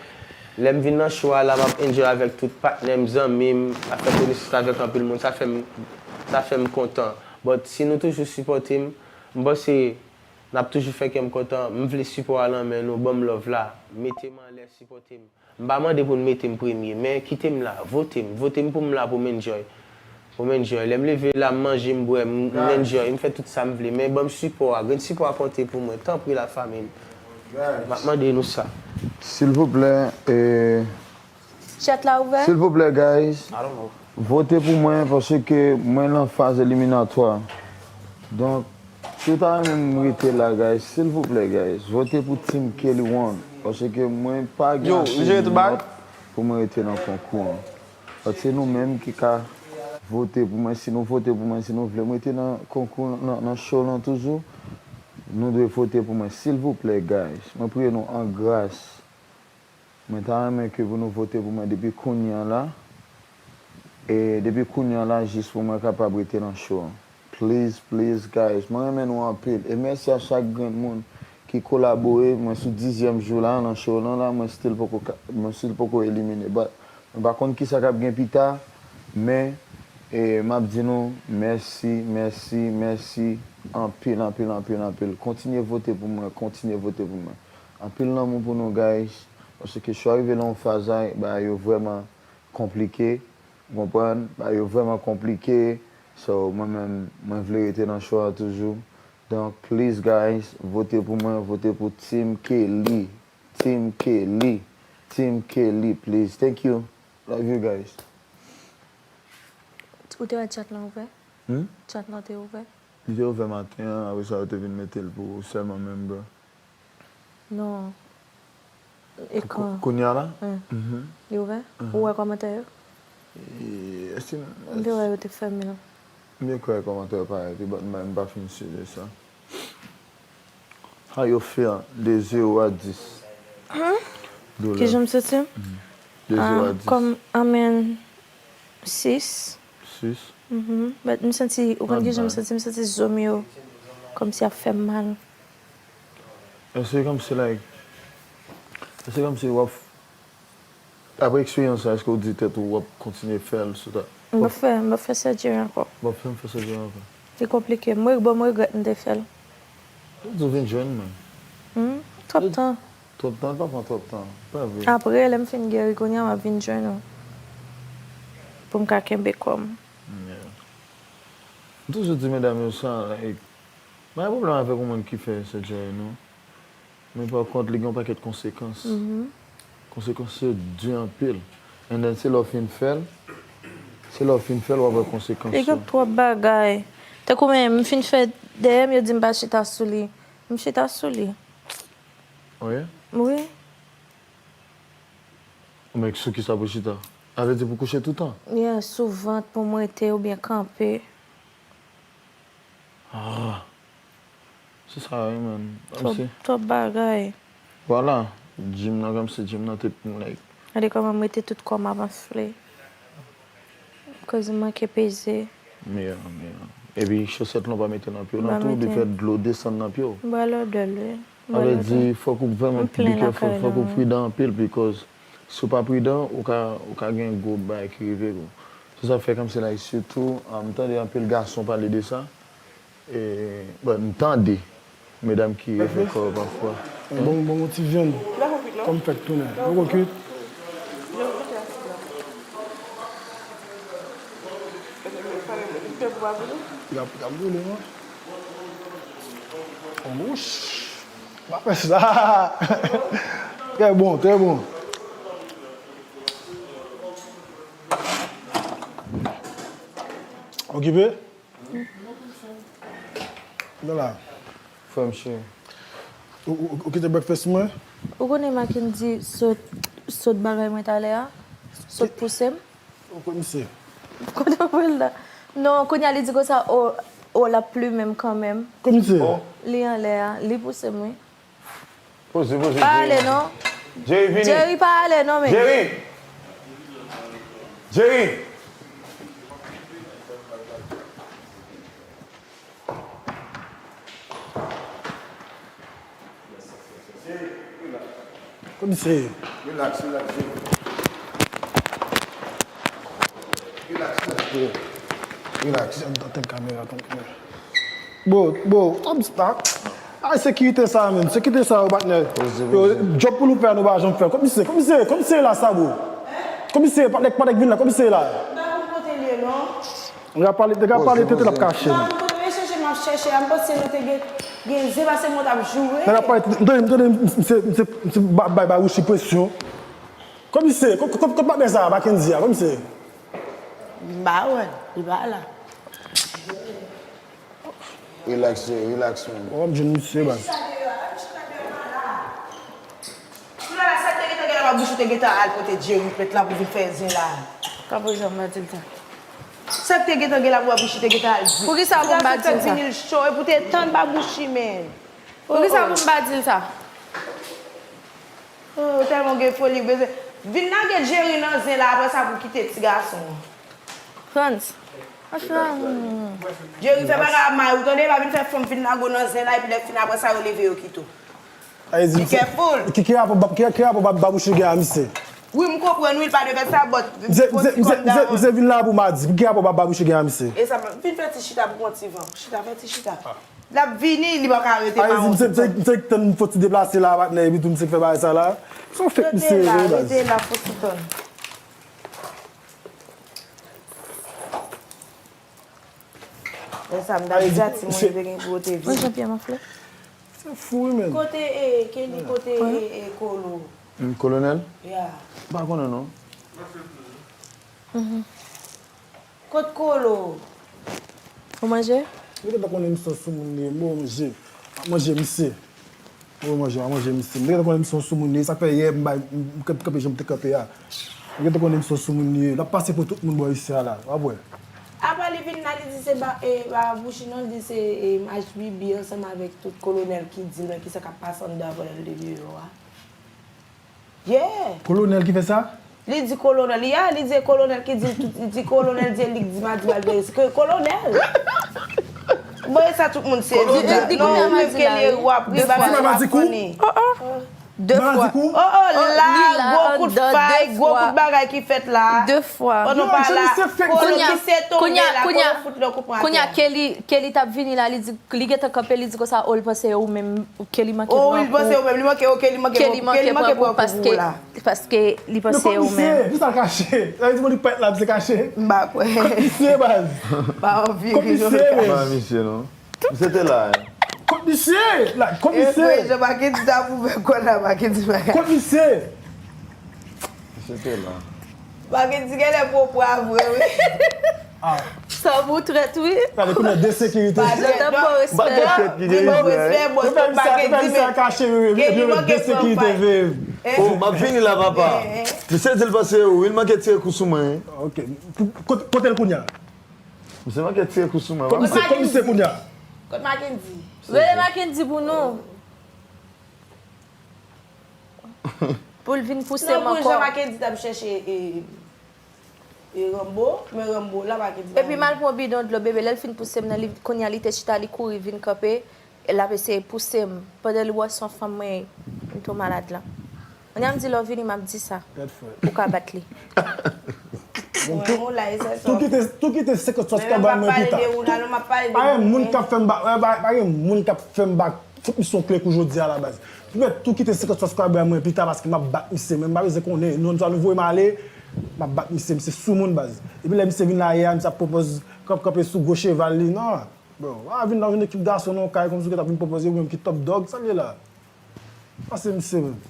lè m vin nan show a la, m ap enjoy avèk tout patnè m, zanmi m, ap fè konesans avèk anpil moun, sa fè m, sa fè m kontan. But si nou toujou sipòte m, m panse n ap toujou fè kè m kontan. M vle sipò a nan men nou, ban m love la, mete m anlè, sipòte m. M pa mande pou n mete m premye, men kite m la, vote m, vote m pou m la pou m enjoy. M enjoy. Lè m leve la, m manje, m bwè, m m enjoy. M fè tout sa m vle. Men ban m sipò a. Grenn sipò a konte pou mwen. Tanpri, lafanmi m. M ap mande nou sa. Silvouplè, e, Chat la ouvè? Silvouplè, guys. Vote pou mwen paske mwen nan faz eliminatwa. Donk, si w ta renmen m rete la, guys, silvouplè, guys, vote pou Team Kelly One. Paske mwen pa gen ase nòt pou mwen rete nan konkou an. Donk, se nou menm ki ka vote pou mwen. Si nou vote pou mwen, si nou vle m rete nan konkou, nan, nan show lan toujou, nou dwe vote pou mwen. Silvouplè, guys, mwen priye nou an gras. Mwen ta renmen ke pou nou vote pou mwen depi kounye a la. E depi kounye a la, jis pou mwen kapab rete nan show an. Please, please, guys. Mwen renmen nou anpil. E mèsi a chak grenn moun ki kolabore. Mwen sou dizyèm jou la, nan show lan la, mwen still poko ka, mwen still poko elimine. But, mwen pa konn kisa k ap gen pita, men, e, m ap di nou mèsi, mèsi, mèsi anpil, anpil, anpil, anpil. Kontinye vote pou mwen, kontinye vote pou mwen. Anpil lanmou pou nou, guys. Paske show a rive nan yon faz la, bagay yo vrèman konplike. Ou konprann? Bagay yo vrèman konplike. So, mwen menm, mwen vle rete nan show a toujou. Donk, please, guys, vote pou mwen, vote pou Team Kelly. Team Kelly. Team Kelly, please. Thank you. Love you, guys. Ou te wè chat lan ouvè? Hmm? Chat lan te ouvè? Li te ouvè maten an, apre sa yo te vin mete l pou sèlman member. Non. Ekran. Kounye a la? Li ouvè? Ou wè kòmantè yo? Èske M te wè yo te fèmen l. M te kwè kòmantè yo parèt wi, but m pa fin si de sa. How you feel de zewo a dis? Kijan m santi m? De zewo a dis. Kòm, I mean, sis. Sis? But m santi, ou konn kijan m santi, m santi zo m yo kòmsi ap fè m mal. Èske kòmsi, like, èske kòmsi w ap, apre eksperyans sa, èske w di tèt ou w ap kontinye fè l sou ta? M p ap fè, m p ap fè surgery ankò. W ap fè m fè surgery ankò? Li konplike. Mwen, bon, m regrèt m te fè l. Ou di w vin jwenn mwen. Hmm? Twòp tan. Twòp tan, li pa pran twòp tan. Pa vre. Apre, lè m fin geri, kounye a m ap vin jwenn ou. Pou m ka kenbe kò m. Yeah. M toujou di medam yo sa, like, m pa gen pwoblèm avèk yon moun ki fè surgery, non. Men pa kont, li gen yon pakèt konsekans. Konsekans yo di anpil. And then, se lè w fin fè l, se lè w fin fè l, w ap wè konsekans yo. Li gen twòp bagay. Tankou mwen, m fin fè dèyè m, yo di m pa chita sou li. M chita sou li. Oh, yeah? Wi. Ou mèt sou kisa pou chita? Sa vle di pou kouche toutan? Yeah, sou vant pou m rete oubyen kanpe. Ah. Se sa wi, man. Kòmsi. Twòp bagay. Vwala. Gym nan, kòmsi gym nan te pou m, like. Gade kòman m rete tout kò m ap anfle. Koz m manke peze. Yeah, yeah. Epi chosèt lan w pa mete nan pye w non tou, li fè dlo desann nan pye w. M pral òdè l wi. Sa vle di, fòk ou vrèman be careful, fòk ou pridan anpil, because si w pa pridan, ou ka, ou ka gen gwo bagay ki rive ou. Se sa k fè kòmsi, like, sitou, m tande anpil gason pale de sa. E, bon, m tande medam ki fè kò yo pafwa. Bon, bon, yon ti vyann. Kòm fèk tounen. Poko kwit. Y ap, y ap boule, non? Wouch! M ap fè sa! Trè bon, trè bon. Okipe? Nan la. Frè m cheri. Ou, ou, ou kite breakfast mwen? Ou konnen Mackendy sot, sot bagay mwen talè a? Sot pouse m? Ou kwè misye? Kote w pral la? Non, kounye a li di konsa, o, o, l ap plimen m kanmenm. Kot misye? Li anlè a, li pouse m wi. Poze, poze, Jerry. Pa ale non. Jerry, vini. Jerry, pa ale non, men. Jerry! Jerry! Komisè. Relax, relax, Jerry. Relax, relax, Jerry. Relax. Antann kamera, antann kamera. Bro, bro, stop, stop. Ay, sekirite sa, menm. Sekirite sa, yo, patnè. Yo, djòb pou nou fè, nou pa janm fè. Komisè, komisè, komisè la, sa, bro. Komisè, pa nèg, pa nèg vin la, komisè la. M pa konn kote l ye, non. Nèg ap pale, nèg ap pale tete l ap kache. Non, m kote m chèche, m ap chèche a, m panse nou te gen, gen zen, paske mwen t ap joure. Nèg ap pale tete, m tande, m tande, m, m, se, m se, m se ba, bay Babouchi presyon. Kòm se, kot, kot, kot patnè sa a, Mackendy a, kòm se. M pa wè l, li pa la. Relax, Jerry, relax, man. Wè m jwenn misye, baz. Chita deyò a, chita deyò a la. Sou la la, sa k te gentan gen la, Babouchi te gentan al pote Jerry plent la pou vin fè zen la. Ka pou jan m pa di l sa. Sa k te gentan gen la pou Babouchi te gentan al di. Poukisa pou m pa di l sa? Ti gason fèk vini l cho, epi w te tann Babouchi, men. Poukisa pou m pa di l sa? Oh, tèlman gen foli, w bezwen. Vin lage Jerry nan zen la, apre sa pou kite ti gason an. Frantz. Franchman. Jerry fè bagay a may, ou tande, pa vin fè fanm vin lage w nan zen la, epi lè fini apre sa, yo leve, yo kite w. Be careful. Ki, ki rapò, ki, ki rapò Babouchi gen a misye? Wi, m konprann, wi, l pa dwe fè sa, but put your foot down. Misye vin la pou madi. Ki rapò Babouchi gen a misye? E sa, vin fè ti chita pou pran ti van. Chita, fè ti chita. L ap vini, li pa ka rete pa yon ti tan. Misye k tann fò ti deplase la, patnè, epi tou misye k fè bagay sa la. Se yon fake misye ye, baz. Rete la, rete la, fò ti tan. E sa, m t ap di a, timoun yo te gen pou yo te vini. Mwen, Jean-Pierre Manflè. Se fou, wi, men. Kote, e, Kelly, kote, e, e, Kolo? Kolonèl? Yeah. M pa konnen, non. Kot Kolo? Ou manje? Ou gentan konnen misye sou moun li ye, manje. M ap manje misye. Ou manje, m ap manje misye. M gentan konnen misye sou moun li ye, sa k fè yè m bay, m, m kanpe jan m te kanpe a. M gentan konnen misye sou moun li ye. L ap pase pou tout moun bò isi a la. W ap wè. Apa li vin la, li di se ba, e, Babouchi non, li di se, e, H B B ansanm avèk tout kolonèl ki di l, men kisa k ap pase anndan avan lè l te deyò a. Yeah. Kolonèl ki fè sa? Li di kolonèl, yeah, li di kolonèl ki di l tout, li di kolonèl di l, li di madi malgre se ke kolonèl. Bon, e sa tout moun se di. Non, ou menm ke li w ap ri, bagay sa pa funny. De fwa. Oh, oh, la, gwo kout fay, gwo kout bagay ki fèt la. De fwa. Pandan pa la, Kolo ki se tonbe la, Kolo fout lè kout mwen atè. Kounye a, Kelly, Kelly t ap vini la, li di, li gentan kanpe, li di konsa, oh, li panse ou menm, Kelly manke pran kou. Oh, wi, li panse ou menm, li manke, ok, li manke pran kou, Kelly manke pran kou paske, paske li panse ou menm. Men kot misye, kisa l kache? Sa vle di moun li parèt la, misye kache? M pa kwè. Kot misye, baz? Pa anvi ri, Jean-Pierre. Kot misye, men? Pa misye, non. Misye te la, hein. Kot misye? Kot misye? E vre, jan Mackendy t ap ouvè kò l la, Mackendy pa ka. Kot misye? Misye te la. Mackendy genlè pwopwa vre, wi. Ah. Sa pou trèt, wi. Gade, kounye a de sekirite. Pa trèt, non. Bagay trèt ki gen respè, bò, Mackendy, men. Kache, wi, wi, wi, de sekirite, wi. Oh, m ap vini la, papa. Misye di l panse ou, wi, l manke tire kou sou mwen, wi. Ok. Kote, kote l kounye a? Misye manke tire kou sou mwen, wi. Kot misye, kot misye kounye a? Kot Mackendy? Rele Mackendy pou nou. Pou l vin pouse m ankò. Pou jan Mackendy t ap chèche, e, e, Rambo, men Rambo la Mackendy pa vini. Epi m al pran bidon dlo, bebe, lè l fin pouse m nan, li, kounye a li te chita, li kouri vin kanpe, e l ap eseye pouse m. Pandan li wè se yon fanm mwen ye, m tou malad la. Kounye a m di lè w vini, m ap di sa. Ou ka bat li. Bon, tou, tou kite, tou kite senkant subscriber mwen pita. Pa gen moun k ap fè m ba, pa, pa gen moun k ap fè m ba, fout misye yon kle kou jodi a la baz. Ou mèt tou kite senkant subscriber mwen pita paske m ap bat misye, men m pa bezwen konnen. Non, sa nou voye m ale, m ap bat misye, misye sou moun baz. Epi lè misye vin la yè a, misye ap pwopòz kanp, kanpe sou gwo cheval li, non. Bro, pa vin nan yon ekip gason nan yon kay kòmsi w gentan vin pwopòze ou menm ki top dog, sa l ye la? Pase misye menm.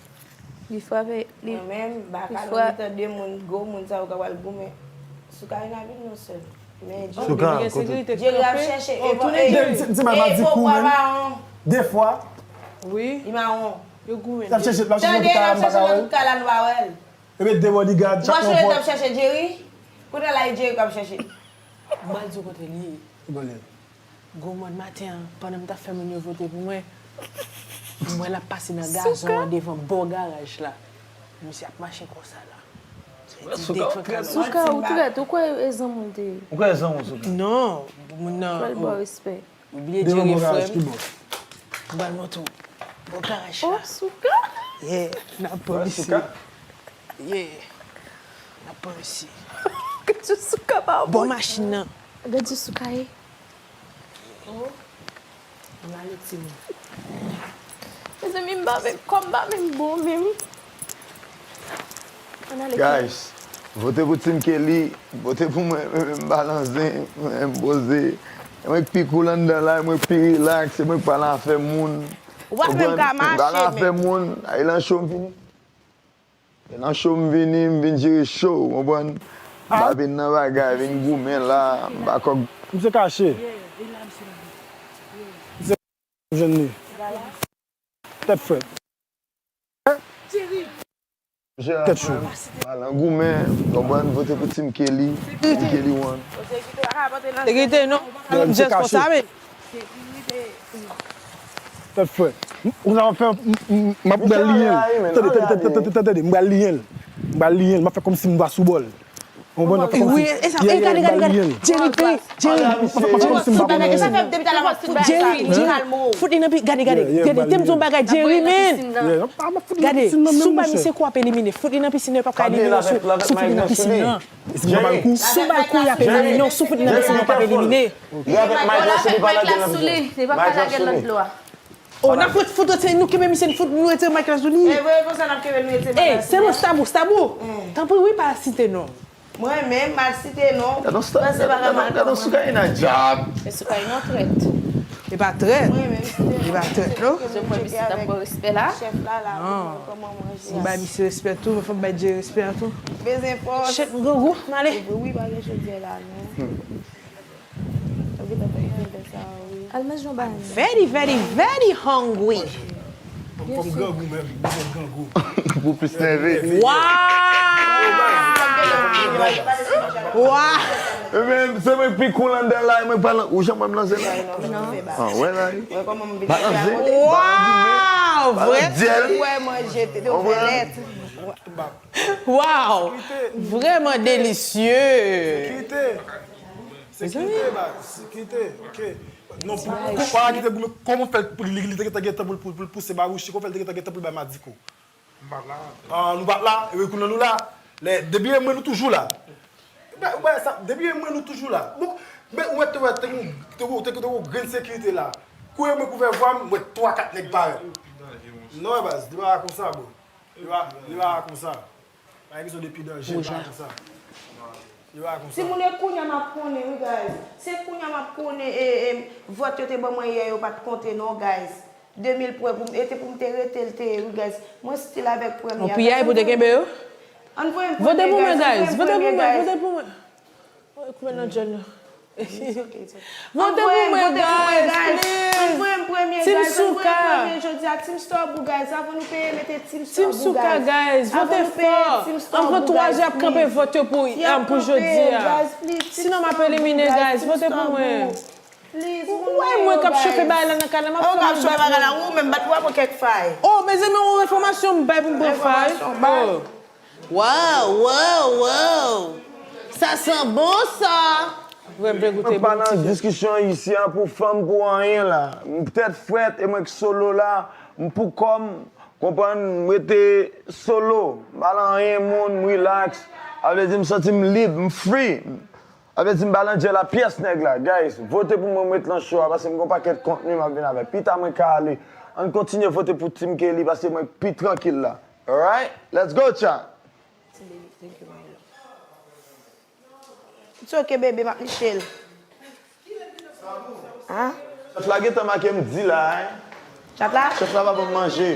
Li frape, li, mwen menm, m pa ka nan mitan de moun, gwo moun sa yo k ap al goumen. Souka vin avè nou sèl. Men Souka, kote? Jerry ap chèche, e bon, e, e, e, pokwa mawon. De fwa. Wi. Li mawon. Yo goumen. L ap chèche, l ap chèche nan tout kay la, m pa ka wè l. Epi de bodyguard, chak yon pòt. Ou pa chonje l t ap chèche Jerry? Kounye a la, e Jerry k ap chèche. M pral di w kote li ye. Kote l ye? Gwo mòn maten an, pandan m t ap fè moun yo vote pou mwen, m wè l ap pase nan gazon an devan bò garaj la. Misye ap mache konsa la. Souka, ou trèt, ou kwè e zanmi w te ye? Ou kwè e zanmi w, Souka? Non, moun nan. Fè l ba w respè. Obliye Jerry frè m. M pral montre w bò garaj la. Oh, Souka! Yeah, n ap pran misye. Yeah, n ap pran misye. Gad jan Souka pa bon. Bò machin nan. Gad jan Souka ye. Oh. Ann ale timoun. Mezanmi, m pa menm, kò m pa menm bon menm. Ann ale. Guys, Vote pou Team Kelly, vote pou mwen, mwen menm m pa nan zen, mwen menm m poze. E mwen k pi cool anndan la, e mwen k pi relax, e mwen k pa nan afè moun. Ou pa menm ka mache, men. M pa nan afè moun, ay lan cho m vini. E nan cho m vini, m vin jere cho, ou konprann? M pa vin nan bagay, vin goumen la, m pa kòk. Misye kache. Misye jwenn li. Tèt frèt. Tèt cho. Al nan goumen, konprann, vote pou Team Kelly, Team Kelly one. Sekirite non. Misye kache. Tèt frèt. Ou sa fè, m ap bal liyen. Tande, tande, tande, tande, tande, m bal liyen. M bal liyen, m ap fè kòmsi m va sou bòl. Ou konprann? M ap fè kòmsi. Wi, e sa, e gade, gade, gade. Jerry, Jerry, Jerry. M ap fè kòmsi m pa konnen anyen. Jerry, Jerry. Fout li nan pi, gade, gade, gade, te m di yon bagay, Jerry, man. Gade, si w bay misye kou ap elimine, fout li nan pisin nan, yo p ap ka elimine w si, si w fout li nan pisin nan. Si w bay l kou, y ap elimine w, si w fout li nan pisin nan, yo p ap elimine. Li avèk mic la sou li, pa lage l nan dlo a. Oh, n ap fout, fout, se nou kenbe misye, n fout, nou retire mic la sou li. E vre konsa n ap kenbe l, nou retire mic la sou li. Ey, se bon, Stabou, Stabou. Tanpri wi, pa site non. Mwen menm, m al site non. Gad on sta-, gad on, gad on, gad on Sukaina djab. E Sukaina trèt. E pa trèt. Mwen menm, site non. E pa trèt non. Se mwen misye t ap ba respè la. Chèf la, la, non. Kòman manje a? M bay misye respè tou, men fò m bay Jerry respè a tou. Bezwen fòs. Shit, m grangou, m ale. Wi, pa gen chodyè la non. Yo gentan fè m fin fè sa, wi. Al manje yon bann. Very, very, very hungry. Fò m grangou menm, m bezwen grangou. Pou plis nève. Waw! Waw! Ebyen, se mwen k pi cool anndan la, e mwen k pa lan, ou janm wè m lan zen la? Non. Ah, wè la. Pa lan zen. Waw! Vre? Ou wè manje, te, te ouvè lèt. Waw! Vrèman delisye! Sekirite, baz, sekirite, ok. Non, pou, pou, pa kite goumen, kòman fè l, pou li, li te gentan, gentan pou, pou, pou l pouse babouchi, kòman fè l te gentan, gentan pou l bay Madiko? M pa t la. Ah, nou pa t la, e wi, kounye a nou la. Lè, depi e mwen, nou toujou la. Ou wè, ou wè sa, depi e mwen, nou toujou la. Bon, men ou wè, te wè, te gon, te gon, te gon, te gon grenn sekirite la. Kou e mwen k ouvè vwa m, m wè twa, kat nèg parèt. Non, baz, li pa konsa, bro. Li pa, li pa konsa. Pa gen kesyon de pi danje, li pa konsa. Li pa konsa. Timoun, e kounya m ap konnen, wi, guys. Se kounya m ap konnen, e, e, vòt yo te ban mwen yè, yo pa t konte, non, guys. De mil pwen pou m, e te pou m te rete l te ye, wi, guys. Mwen still avèk premye a. On piyay pou te kenbe yo? Ann voye m premye, guys. Vote pou mwen, guys. Vote pou mwen, vote pou mwen. Koupe nan djòl yo. It's okay, it's okay. Vote pou mwen, guys, please. Ann voye m premye, guys. Ann voye m premye jodi a. Team Starbou, guys. Avan nou peye, mete Team Starbou, guys. Team Souka, guys. Vote fò. Anvan twa jou ap kanpe vòt yo pou, um, pou jodi a. Sinon, m ap elimine, guys. Vote pou mwen. Ou wè mwen k ap chofe bagay la nan kay la, m ap fè moun bat mwen. Ou menm bat pou mwen kèk fay. Oh, mezanmi, yon enfòmasyon m bay pou m pran fay. Oh. Wow, wow, wow! Sa san bon, sa! Vrè m degoute. Mwen pa nan diskisyon isi a pou fanm, pou anyen la. M tèt frèt e mwen k solo la. M pou kò m, konprann, m rete solo. M pa nan anyen moun, m relax. Sa vle di m santi m lib, m free. Sa vle di m pa nan djèl a pyès nèg la. Guys, vote pou mwen, m ret lan cho a, paske m gen yon pakèt kontni m ap vin avè. Pita mwen ka ale. Ann kontinye vote pou Team Kelly, paske mwen pi trankil la. Alright, let's go, chat. It's okay, baby, m ap niche l. Hein? Chèf la gentan make m di la, hein? Chèf la? Chèf la pa ban m manje.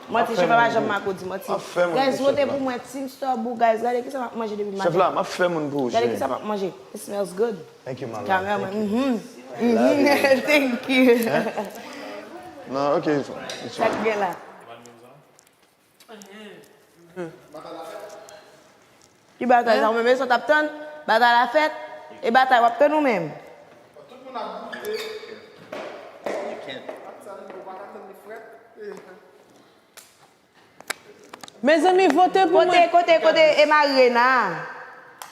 Manti, chèf la pa janm make w di manti. Guys, vote pou mwen, Team Starbou, guys. Gade kisa m ap manje depi maten. Chèf la, m ap fè moun pou ou, cheri. Gade kisa m ap manje. It smells good. Thank you, my love. Cameraman, mhm. Thank you. Hein? Non, ok, it's fine. Sa k gen la? Ki batay sa, ou menm, e sa w t ap tann? Batay la fèt? E batay w ap tann ou menm? Mezanmi, vote pou mwen. Kote, kote, kote, e Marena?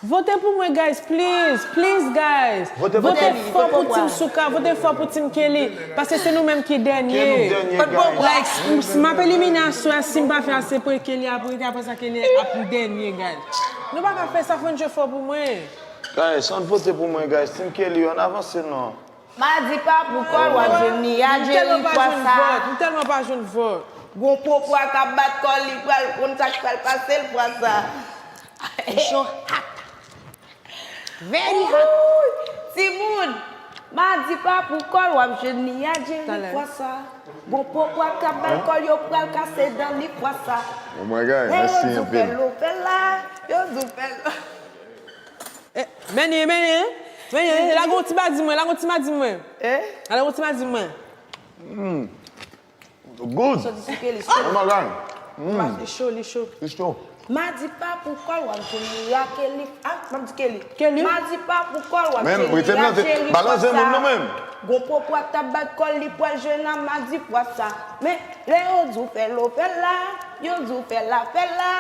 Vote pou mwen, guys, please, please, guys. Vote fò pou Team Souka, vote fò pou Team Kelly, paske se nou menm ki dènye. Like, s-, m ap elimine aswè a, si m pa fè ase pwen Kelly ap rete, apre sa Kelly ap dènye, guys. Nou pa ka fè sa, fò n jwe fò pou mwen. Guys, ann vote pou mwen, guys. Team Kelly, ann avanse non. Madi pa pou kò l w ap jwenn li a, Jerry, fwa sa. M tèlman pa jwenn vòt. Gon popwa k ap bat kò l, li pral konn sa k pral pase l fwa sa. Li cho hot. Very hot. Timoun, madi pa pou kòl, w ap jwenn li a Jerry fwa sa. Gon pokwa k ap bay kòl, yo pral kase dan li fwa sa. Oh my God, mèsi anpil. Yo di w fè l la, yo di w fè l la. Eh, Benny, Benny, Benny, lage yon ti madi mwen, lage yon ti madi mwen. Eh? Lage yon ti madi mwen. Good. Soti sou Kelly, soti. Oh my God. Mm. Li cho, li cho. Li cho. Madi pa pou kòl, w ap jwenn li a Kelly. Ah, m ap di Kelly. Kelly? Madi pa pou kòl, w ap jwenn li a Kelly. Balanse moun nan menm. Gon pokwa t ap bat kòl, li pral jwenn a madi fwa sa. Men, lè yo di w fè l, w fè l la. Yo di w fè l la, fè l la.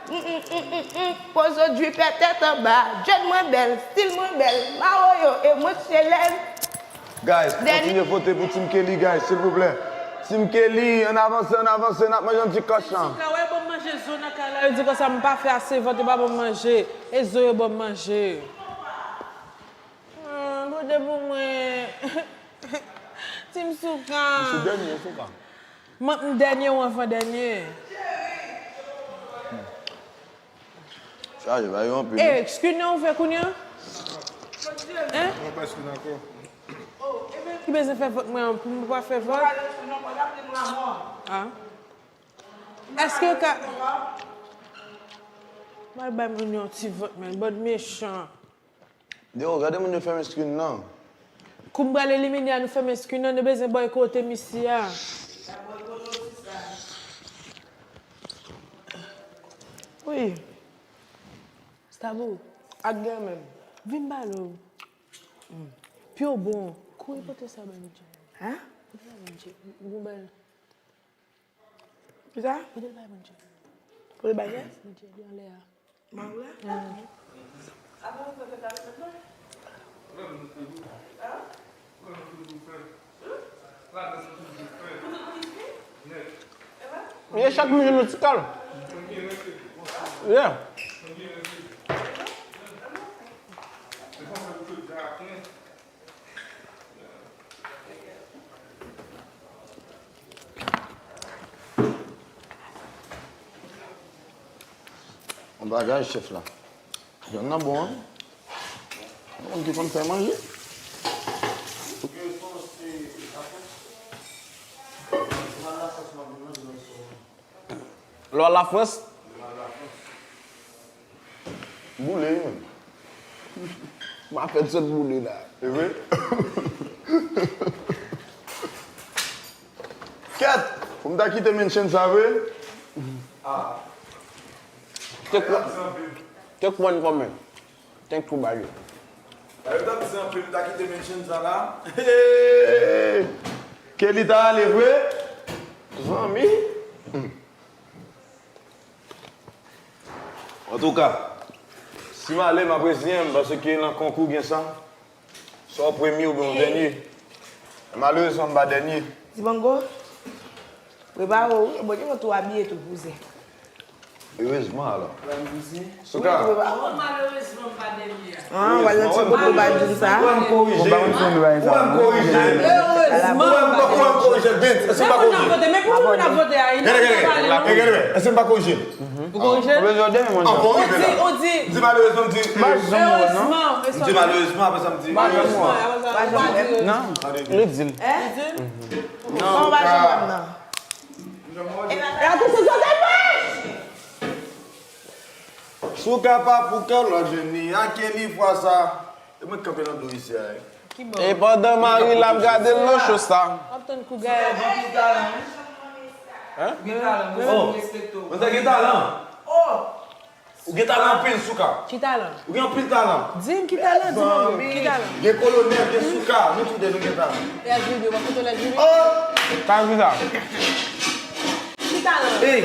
Mm, mm, mm, mm, mm. Pozo drip tèt anba. Jèn mwen bèl, stil mwen bèl. Mawoyo e mwen chelèn. Guys, kontinye vote pou Team Kelly, guys, silvouplè. Team Kelly, ann avanse, ann avanse, n ap manje yon ti kòch lan. Souka, wè, ban m manje zo nan kay la, yo di konsa m pa fè ase vant, yo pa ban m manje. E zo yo ban m manje. Hmm, vote pou mwen. Team Souka. M se dènye, Souka. Mwen, m dènye ou anvan dènye? Chaje, ba yo anpil. Eh, screen nan ouvè kounye a? Hein? Mwen pa screen ankò. Ki bezwen fè vòt mwen an pou mwen pa fè vòt? Ah. Èske yo ka. Mwen bay moun yon ti vòt, men. Bòd mechan. Yo, gade moun yo fèmen screen nan. Kou m pral elimine a, nou fèmen screen nan, nou bezwen bòykote misye a. Wi. Stabou. Ak gen menm. Vin pale w. Pye w bon. Kouri pote sa bay Mitchell. Hein? Pote sa bay Mitchell. Bon bay. Kisa? Pote l bay Mitchell. Pote l bay kè? Mitchell, li anlè a. Mwen la? Ye chak moun nou ti kal. Yeah. Yon bagay, chèf la. Vyann nan bon, wi. Yon moun ki konn fè manje. Lè w al Lafrans? Boule, wi, menm. M ap fè sot boule la. E vre? Kèt! Pou m ta kite mention sa vre? Take one, take one for me. Thank you, Bayo. Bayo t ap di anpil, m ta kite mention sa la. Hey! Kelly ta ale vre? Zanmi? Antouka, si m ale, m ap reziyen m, paske nan konkou gen sa. Swa w premye oubyen w dènye. Malerezman, m pa dènye. Dibango, prepare w, wi. Bon, gen moun tou abiye tou, kouzen. Erezman, alò. Souka. Wi, prepare w. Malerezman, m pa dènye a. Ah, w al nan ti bout ou pa di m sa. Ou wè m korije. Ou wè m korije. Erezman, m pa dènye. Ou wè m korije. Èske m pa korije? Men pou moun ap vote, men pou moun ap vote a, gade, gade, gade. Èske m pa korije? Ou korije? Ou bezwen de mwen. Ou di, ou di. M di malerezman, m di. M pa janm wè, non. M di malerezman, apre sa m di erezman. Non, li di l. Non, ou pa janm wè m, non. E la, tout se sote mwen! Souka pa pou kè w, l ap jwenn li a Kelly fwa sa. E mwen k kanpe nan do isi a, wi. E pandan Marie l ap gade l nan cho sa. W ap tann kou gayad. Hein? Ou gen talan, mwen respekte w. Mwen gen talan. Oh! Ou gen talan anpil, Souka. Ki talan? Ou gen anpil talan. Di m ki talan, di m anpil. Ki talan? Gen Kolonèl, gen Souka, nou tou de nou gen talan. Lè Juli, w ap foto Lè Juli? Oh! Talan ki sa? Ki talan? Ey!